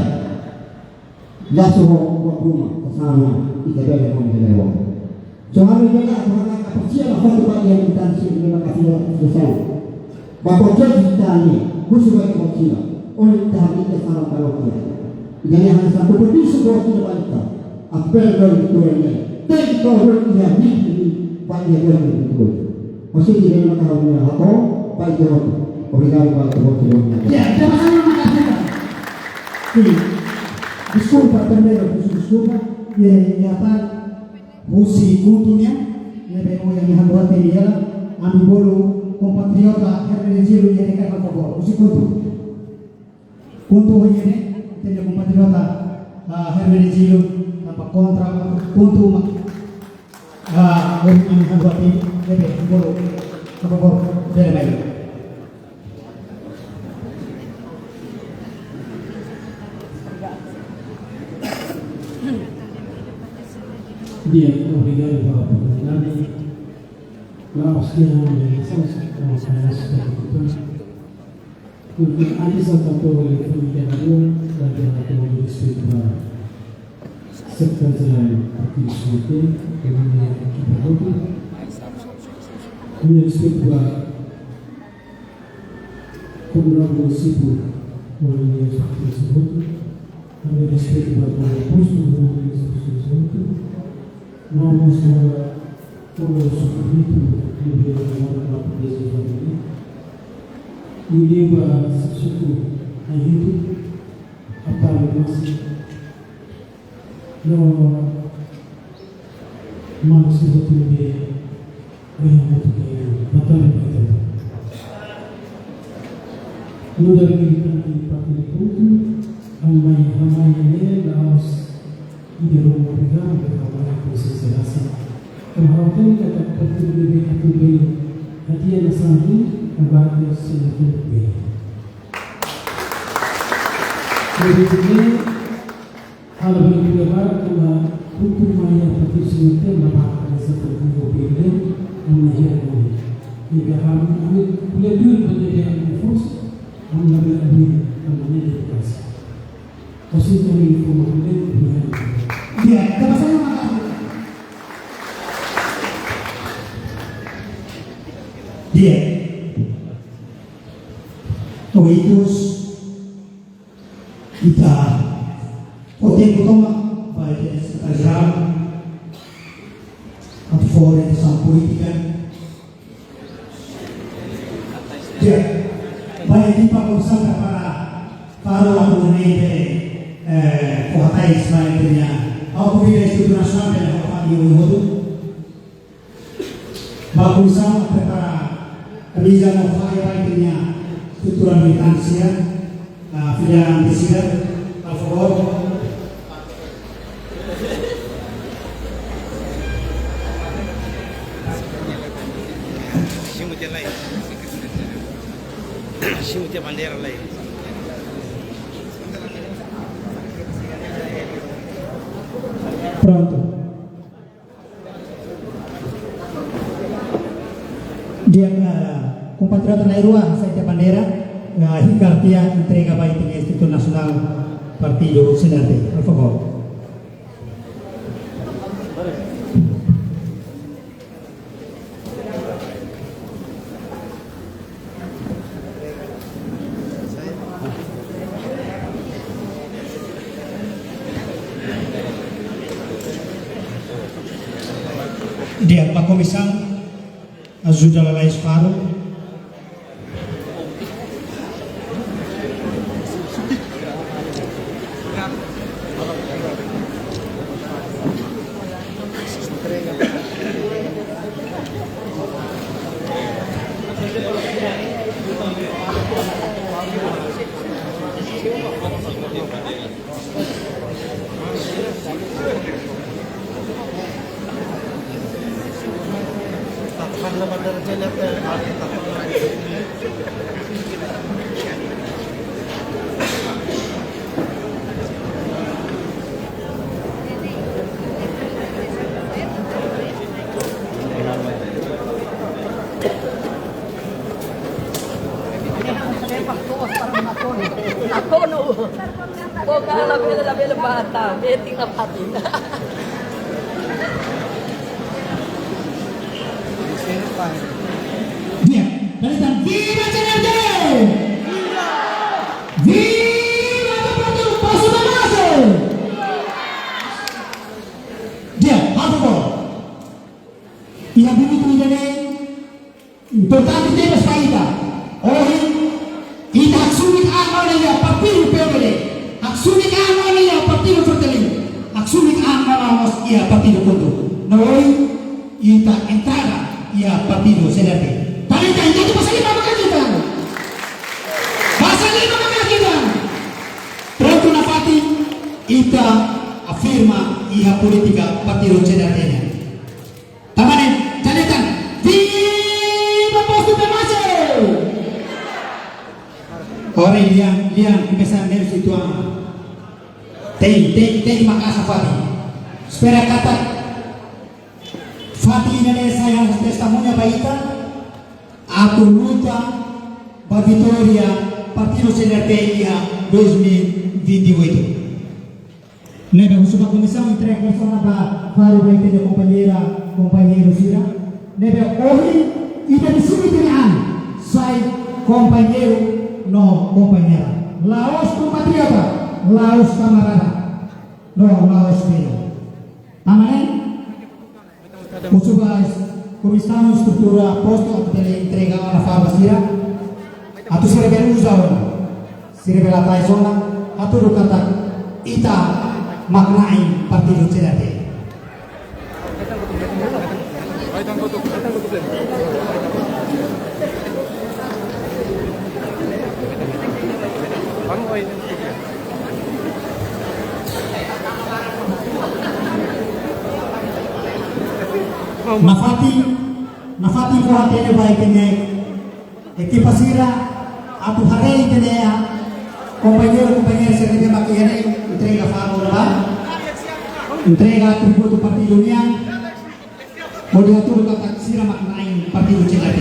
Lasu ho, ho ruma, ke sana, ita bele ho ita bele ho. So hami bele atu hakarak apresiasi nafatin ba ita-nia militánsia ida-ne'e mak ita-nia sustentasaun. Ba projetu ita-nian, husu ba ita-nia sila. Ohin ita-nia sala ba ita-nia. Ita-nia hanesan kompromisu ba ita-nia bangsa. Apel dari tua ini. Tenke ita iha ritmu ba iha dua ribu dua puluh. Maksud ida-ne'e mak ha'u-nia hato'o ba ita hotu. Obrigadu ba ita hotu. Ya, terima kasih, terima kasih. Sim. Deskulpa, primeiru, peço deskulpa. Ya, ya, tá. Husi KHUNTO nian, ne'ebé ohin ami haluha temi hela, ami bolu kompatriota Hermenegildo iha ne'e, por favór. Husi KHUNTO. KHUNTO ohin ne'e, ita-nia kompatriota, ah, Hermenegildo, tanba kontra, KHUNTO mak, ah, ohin ami haluha temi, ne'ebé, bolu, por favór, bele mai. Di'ak, obrigadu ba oportunidade. La'ós ke ha'u, eh, só se como parece que eu tô. Porque antes eu tô com o telefone de rua, da rua, com o respeito ba sekretáriu jerál partidu S N T, ke ami-nia ekipa hotu. Ami respeita ba koordenadór munisípiu, koordenadór munisípiu hotu, ami respeita ba koordenadór postu, koordenadór postu hotu, no mós ba koordenadór subdistritu, koordenadór ba postu hotu. Ami ba suku ahitu, apalagi masih no, maluk sira hotu ne'ebé ohin hotu ke batalha ba ita. Nu'udar militante partidu KHUNTO, ha'u mai, ha'u mai ne'e la'ós ida ruma obrigadu, ha'u mai ho konsiénsia rasik. Tanba ha'u hatene katak partidu ne'ebé atu bele hadi'a nasaun, ha'u bele sira hotu bele. Ne'ebé halo bele ko'alia barak, tanba KHUNTO mai iha partidu S N T, la barak hanesan partidu P L D, ami iha kami. Ida ha'u, ami ko'alia duni ba ne'ebé ami forsa, ami labele abrir, tanba ne'e demokrasia. Osin ami forma ko'alia, ami iha. Di'ak, tanba saida mak. Di'ak. Oitus, ita fó tempu tomak ba ita-nia sekretáriu jerál atu fó orientasaun polítika. Ya, ba ita-nia komisaun prepara faru atu nune'e, eh, fó hatais ba ita-nia. Ha'u konvida estrutura nasionál bele halo fali ohin hotu. Ba komisaun prepara kamiza no faja ba ita-nia estrutura militánsia, ah, filiál militánsia, por favór. Simu tiha lai. Simu tiha bandeira lai. Prontu. Di'ak, eh, kompatriota na'in-rua hasai tiha bandeira, eh, hinkar tiha entrega ba ita-nia estrutura nasionál partidu S N T, por favór. Di'ak, ba komisaun, ajuda lalais faru. Nakonu. Boka labele, labele bata, beti la pati. Di'ak, dale tan, viva C N R T! Viva Partidu Postu Pemasu! Di'ak, halo favór. Iha minutu ida-ne'e, importante tebes ba ita. Ohin, ita haksoit an ona iha partidu P V D. Haksoit an ona iha partidu Fretilin. Haksoit an ona mós iha partidu KHUNTO. No ohin, ita entrega iha partidu C N R T. Tanba ita, ita basa liman maka ita. Basa liman maka ita. Prontu nafatin, ita afirma iha polítika partidu C N R T nian. Tanba ne'e, dale tan, viva Postu Pemasu! Ora lian, lian, komesa ne'e situasaun. Tein, tein, tein makaas fatin. Espera katak fatin ida-ne'e sai hanesan testemuña ba ita, atu luta ba vitória partidu C N R T iha dois mil e vinte e oito. Ne'ebé husu ba komisaun entrega persona ba, faru ba ita-nia kompañeira, kompañeiru sira. Ne'ebé ohin ita deside tiha an sai kompañeiru no kompañeira. La'ós kompatriota, la'ós kamarada, no la'ós filho. Tanba ne'e, husu ba komisaun estrutura postu atu bele entrega ona faru ba sira. Atu sira bele uza ona. Sira bele tau ona. Atu hatudu katak ita mak na'in partidu C N R T. Nafatin, nafatin fó hatene ba ita-nia ekipa sira atu haree ita-nia kompañeiru, kompañeira sira ne'ebé mak iha ne'e entrega faru ona ba. Entrega atributu partidu nian. Hodi hatudu katak sira mak na'in partidu C N R T.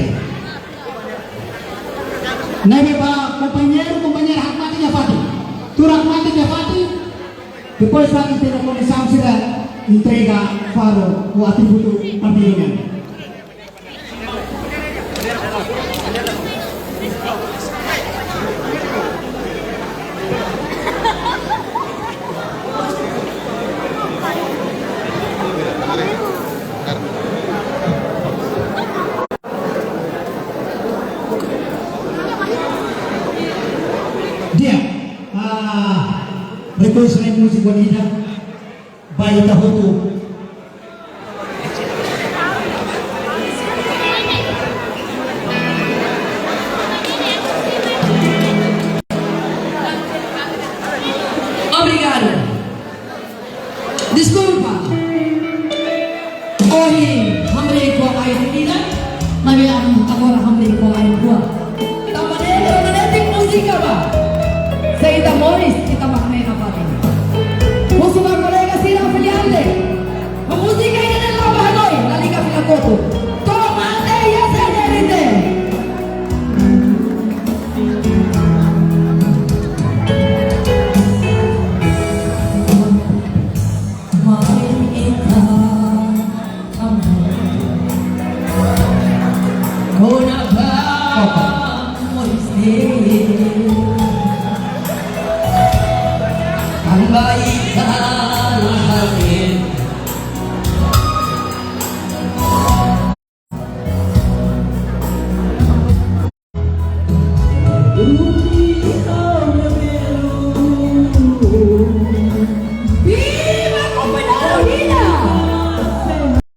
Ne'ebé ba kompañeiru, kompañeira hakmatek iha fatin. Tuur hakmatek iha fatin. Depois fatin tena komisaun sira entrega faru ho atributu partidu nian. Di'ak, ah, request mai múzika bonita. Ba ita hotu. Obrigada. Deskulpa. Ohin hamriik ho ain ida, maibé agora hamriik ho ain rua. Tanba ne'e, tanba ne'e, múzika ba. Se ita moris, ita mak na'in nafatin. Husu ba kolega sira filiál ne'e. Múzika ida-ne'e la'o ba hanoin, lalika fila kotuk. To'o mate iha C N R T.